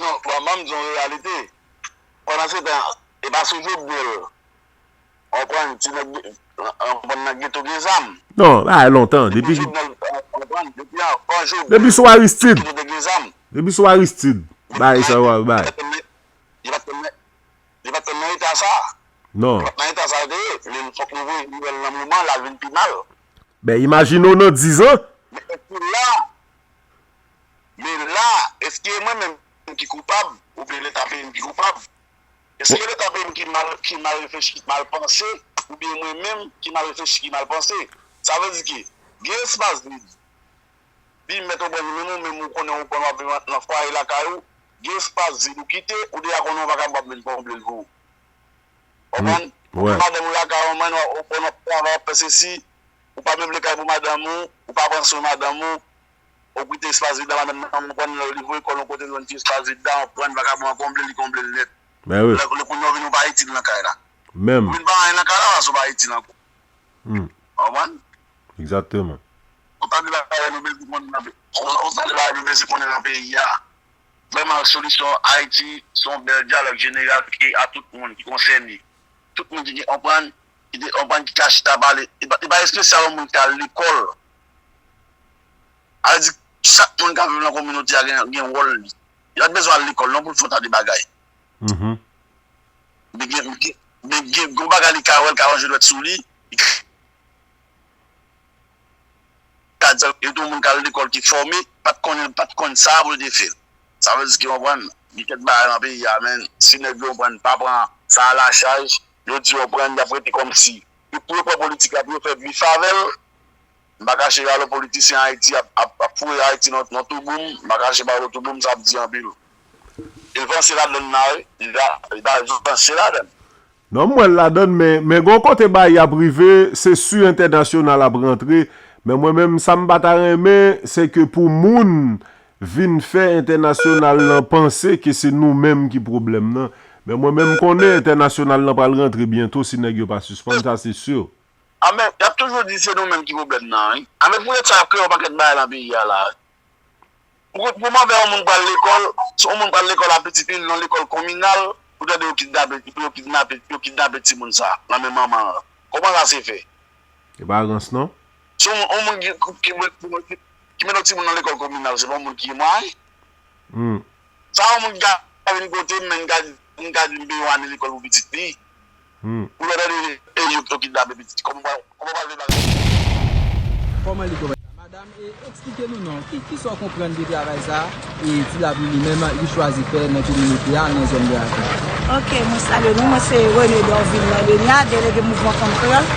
Non, manman m di yon reyalite. Pandan se tan, e pa sou Jovenel. Ou konprann, ti nèg, ou konprann, nan geto gen zam. Non, bagay lontan. Depi Jovenel, ou konprann, depi avan Jovenel. Depi sou Aristide. Geto te gen zam. Depi sou Aristide. Bagay sa yo ap bay. Li pa t konn, li pa t konn nan eta sa. Non. Li pa t nan eta sa yo te ye. Men fòk nou voye nouvèl nan moman, l al vin pi mal. Ben, imajine w nan diz an. Men èske la, men la, èske mwen menm ki koupab, oubyen Leta peyi m ki koupab? Èske Leta peyi m ki mal, ki mal reflechi, ki mal panse, oubyen mwen menm ki mal reflechi, ki mal panse? Sa vle di ke gen espas vid. Pi mèt ou pran menm ou menm ou konnen ou konn w ap viv nan fwaye lakay ou, gen espas vid ou kite, ou deja konnen yon vagabon ap vin konble l pou ou. Ou konprann? Ou gen madanm ou lakay ou, ou konn w ap travay, w ap fè sesi, ou pa meble kay pou madanm ou, ou pa pran swen madanm ou, ou kite espas vid la, madanm nan ou pran l, li voye kò l yon kote, li jwenn ti espas vid la, ou pran vagabon an konble l, li konble l nèt. Lè kounye a ou vin ou pa itil nan kay la. Ou vin pa anyen nan kay la, paske ou pa itil ankò. Ou konprann? Egzakteman. Ou ta di bagay nou bezwen konnen nan peyi. Ou ta di bagay nou bezwen konnen nan peyi a. Vrèman, solisyon Ayiti se yon bèl dyalòg jeneral ki a tout moun ki konsène. Tout moun ki gen konprann, ki te konprann, ki ka chita pale. E pa, e pa espesyal yon moun ki al lekòl. Sa vle di, chak moun k ap viv nan kominote a gen, gen wòl li. Li pa t bezwen al lekòl non pou l fè yon ta de bagay. Men gen, men gen, men gen yon bagay li ka wè, l ka ranje dwèt sou li, li ka ka di sa, yo te yon moun k al lekòl ki fòme, pa t konnen, pa t konn sa pou l te fè. Sa vle di ke, w konprann, gen kèk bagay nan peyi a, men si nèg yo, w konprann, pa pran sa a lachaj, yo di, w konprann, y ap rete kòmsi. Yo, pou yo pran politik la, pou yo fè bif avè l, m pa kache ba yo, politisyen Ayiti ap, ap, ap foure Ayiti nan, nan touboum, m pa kache ba yo touboum, sa ap di anpil. E l vanse ladann la, wi. Li ta, li ta vanse ladann. Non, m wè l ladann, men, men gon kote bagay ap rive, se si entènasyonal ap rantre. Men mwen menm, sa m pa ta renmen, se ke pou moun vin fè entènasyonal lan panse ke se nou menm ki pwoblèm nan. Men mwen menm, m konnen entènasyonal lan pral rantre byento si nèg yo pa sispann, sa se si. A men, y ap toujou di se nou menm ki pwoblèm nan, wi. A men poutèt sa y ap kreye yon pakèt bagay nan peyi a la. Pou, pou m avè yon moun pral lekòl, si yon moun pral lekòl a Petite Île, nan lekòl kominal, pou tande yo kidnape, pou yo kidnape, yo kidnape timoun sa, nan men manman an. Kòman sa se fè? E pa rans non. Si yon moun, yon moun ki, ki, ki, ki mete yon timoun nan lekòl kominal, se pa yon moun ki mwayen? Sa yon moun ki ka vin kote m, men m ka, m ka di m peye yon ane lekòl pou pitit li. Pou lè tande e yo, yo kidnape pitit li. Kòman w pral, kòman w pral vin bagay? Kòman li konprann sa, madanm? E, eksplike nou non, ki, ki sa w konprann de travay sa a, e Ti Lapli li menm, li chwazi fè nan kominote a, nan zòn Gravin? Ok, mwen salye nou, mwen se René Dorvil Lorenia, delege Mouvman Fanm Kreyòl.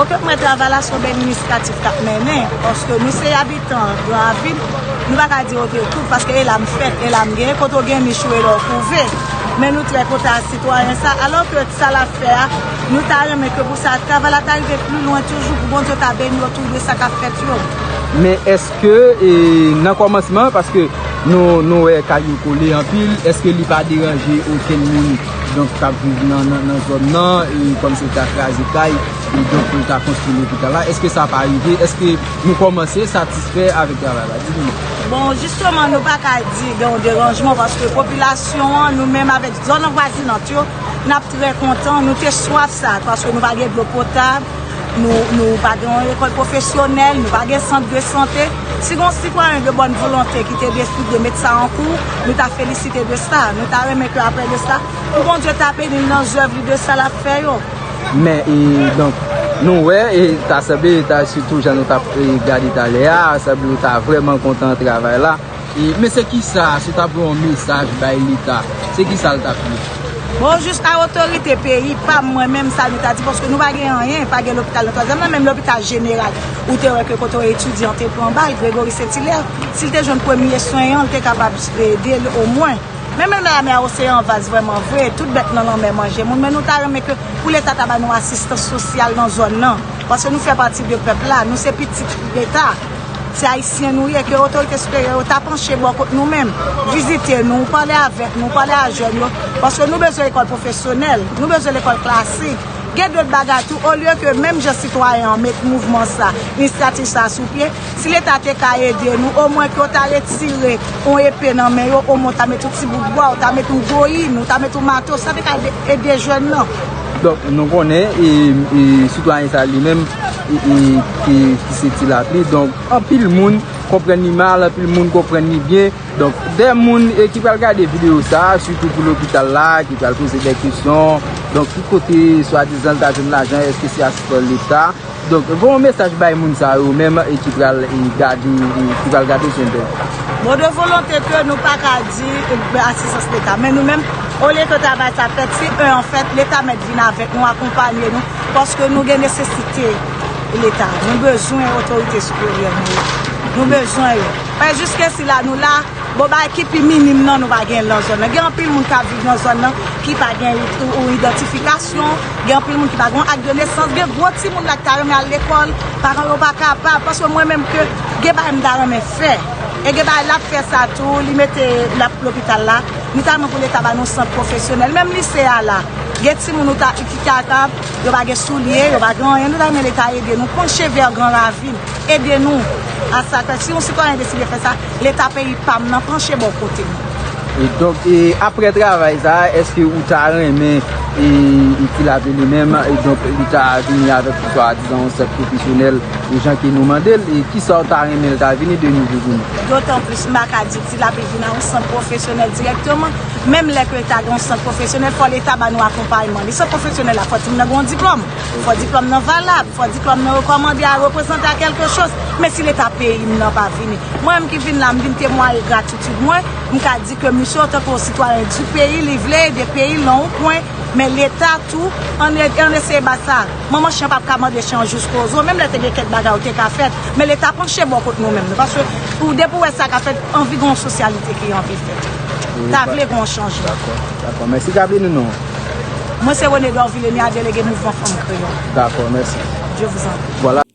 Ok, mwen travay la se yon administratif k ap mennen, paske nou se abitan Gran Ravin, nou pa ka di yo te tout, paske e la m fèt, e la m genyen, kote w gen nich ou e la w kouve. Men nou trè kontan a sitwayen sa, alò ke sa l ap fè a, nou ta renmen ke pou sa, travay la ta rive pli lwen toujou, pou Bondye ta beni yo tou de sa k ap fèt yo. Men èske, e, nan kòmansman, paske nou, nou wè kay yo kole anpil, èske li pa deranje okenn moun, donk, k ap viv nan, nan, nan zòn nan, e, kòmsi yo ta kraze kay, e, donk, pou yo ta konstwi lopital la? Èske sa pa rive? Èske nou kòmanse satisfè avèk travay la? Di nou. Bon, jisteman, nou pa ka di gen yon deranjman, paske popilasyon an, nou menm avèk zòn anvwazinant yo, n ap trè kontan, nou te swaf sa, paske nou pa gen dlo potab, nou, nou pa gen yon lekòl pwofesyonèl, nou pa gen sant de sante. Si gen yon sitwayen de bòn volonte ki te deside met sa an kou, nou ta felisite de sa. Nou ta renmen ke apre de sa, pou Bondye ta beni l nan zèv li de sa l ap fè yo. Men, e, donk, nou wè, e, ta sanble, ta, sitou jan nou t ap, e, gade talè a, sanble ou ta vrèman kontan travay la. E, men se kisa, si w ta voye yon mesaj bay Leta, se kisa l t ap ye? Bon, jis a otorite peyi pa m, mwen menm, sa nou ta di, paske nou pa gen anyen, pa gen lopital nan twazyèm nan, menm lopital jeneral, ou te wè ke kote yon etidyan te pran bal, Gregory Saint Hilaire, si l te jwenn premye swen an, l te kapab ede l omwen. Men menm lame a oseyan vaz vrèman vre, tout bèt nan lanmè manje moun, men nou ta renmen ke pou Leta ta ba nou asistans sosyal nan zòn nan, paske nou fè pati de pèp la, nou se pitit Leta. Se ayisyen nou ye, ke otorite siperyè yo ta panche bò kot nou menm, vizite nou, pale avèk nou, pale a jèn yo, paske nou bezwen lekòl pwofesyonèl, nou bezwen lekòl klasik. Gen dòt bagay tou, olye ke menm jan sitwayen an met mouvman sa, inisyativ sa sou pye, si Leta te ka ede nou, omwen ke yo ta retire yon epe nan men yo, omwen w ta met yon ti bout bwa, w ta met yon goyin, w ta met yon mato, sa te ka ede, ede jèn nan. Donk, nou konnen, e, e, sitwayen sa li menm, e, e, ki, ki se Ti Lapli. Donk, anpil moun konprann li mal, anpil moun konprann li byen. Donk, de moun, e, ki pral gade videyo sa a, sitou pou lopital la, ki pral poze de kesyon. Donk, ki kote, swadizan, l ta jwenn lajan, èske se asistans Leta? Donk, voye yon mesaj bay moun sa yo menm, e, ki pral, e, gade, e, ki pral gade sou entènèt. Bon, de volonte ke nou pa ka di, e, asistans Leta. Men nou menm, olye ke travay sa fèt, si en an fèt, Leta mèt vin avèk nou, akonpanye nou, paske nou gen nesesite Leta. Nou bezwen otorite siperyè nou yo. Nou bezwen yo. Men jiskesi la, nou la, bon, bagay ki pi minim nan, nou pa gen nan zòn nan. Gen anpil moun k ap viv nan zòn nan ki pa gen ou, ou idantifikasyon, gen anpil moun ki pa gen ak de nesans, gen gwo timoun la ki ta renmen al lekòl, paran yo pa kapab, paske mwen menm ke gen bagay m ta renmen fè, e gen bagay l ap fè sa tou, li mete l ap lopital la, nou ta renmen pou Leta ba nou sant pwofesyonèl, menm lise a la, gen timoun ou ta, ki kapab, yo pa gen soulye, yo pa gen anyen, nou ta renmen Leta ede nou, panche vè Gran Ravin, ede nou a sa, si yon sitwayen deside fè sa, Leta peyi pa m nan panche bò kote nou. E donk, e apre travay sa a, èske ou ta renmen, e, e Ti Lapli li menm, e donk, li ta vini avèk swadizan yon sant pwofesyonèl, e jan ke nou mande l, e kisa w ta renmen l ta vini de nouvo pou nou? Dotan plis, m pa ka di Ti Lapli vin a yon sant pwofesyonèl dirèkteman, menm lè ke ta gen yon sant pwofesyonèl, fò Leta ba nou akonpayman. Li sant pwofesyonèl la, fò timoun nan gen yon diplòm. Fò diplòm nan valab, fò diplòm nan rekòmande a reprezante a kèlke choz. Men si Leta peyi m nan pa vini, mwen menm ki vin la, m vin temwaye gratitid mwen, m ka di ke misye, antanke yon sitwayen di peyi, li vle ede peyi l nan yon pwen, men Leta tou, ann ede, ann eseye ba sa. Manman chen p ap ka mande chen an jis kozo, menm lè te gen kèk bagay ou te ka fèt, men Leta panche bò kot nou menm, paske ou depi w wè sa ka fèt, anvi gen yon sosyalite ki anvi fèt. Wi, ta vle gen yon chanjman. Dakò, dakò. Mèsi, ka vle nou non. Mwen se René Dorvilenia, delege Mouvman Fanm Kreyòl. Dakò, mèsi. Je vous en prie. Vwala.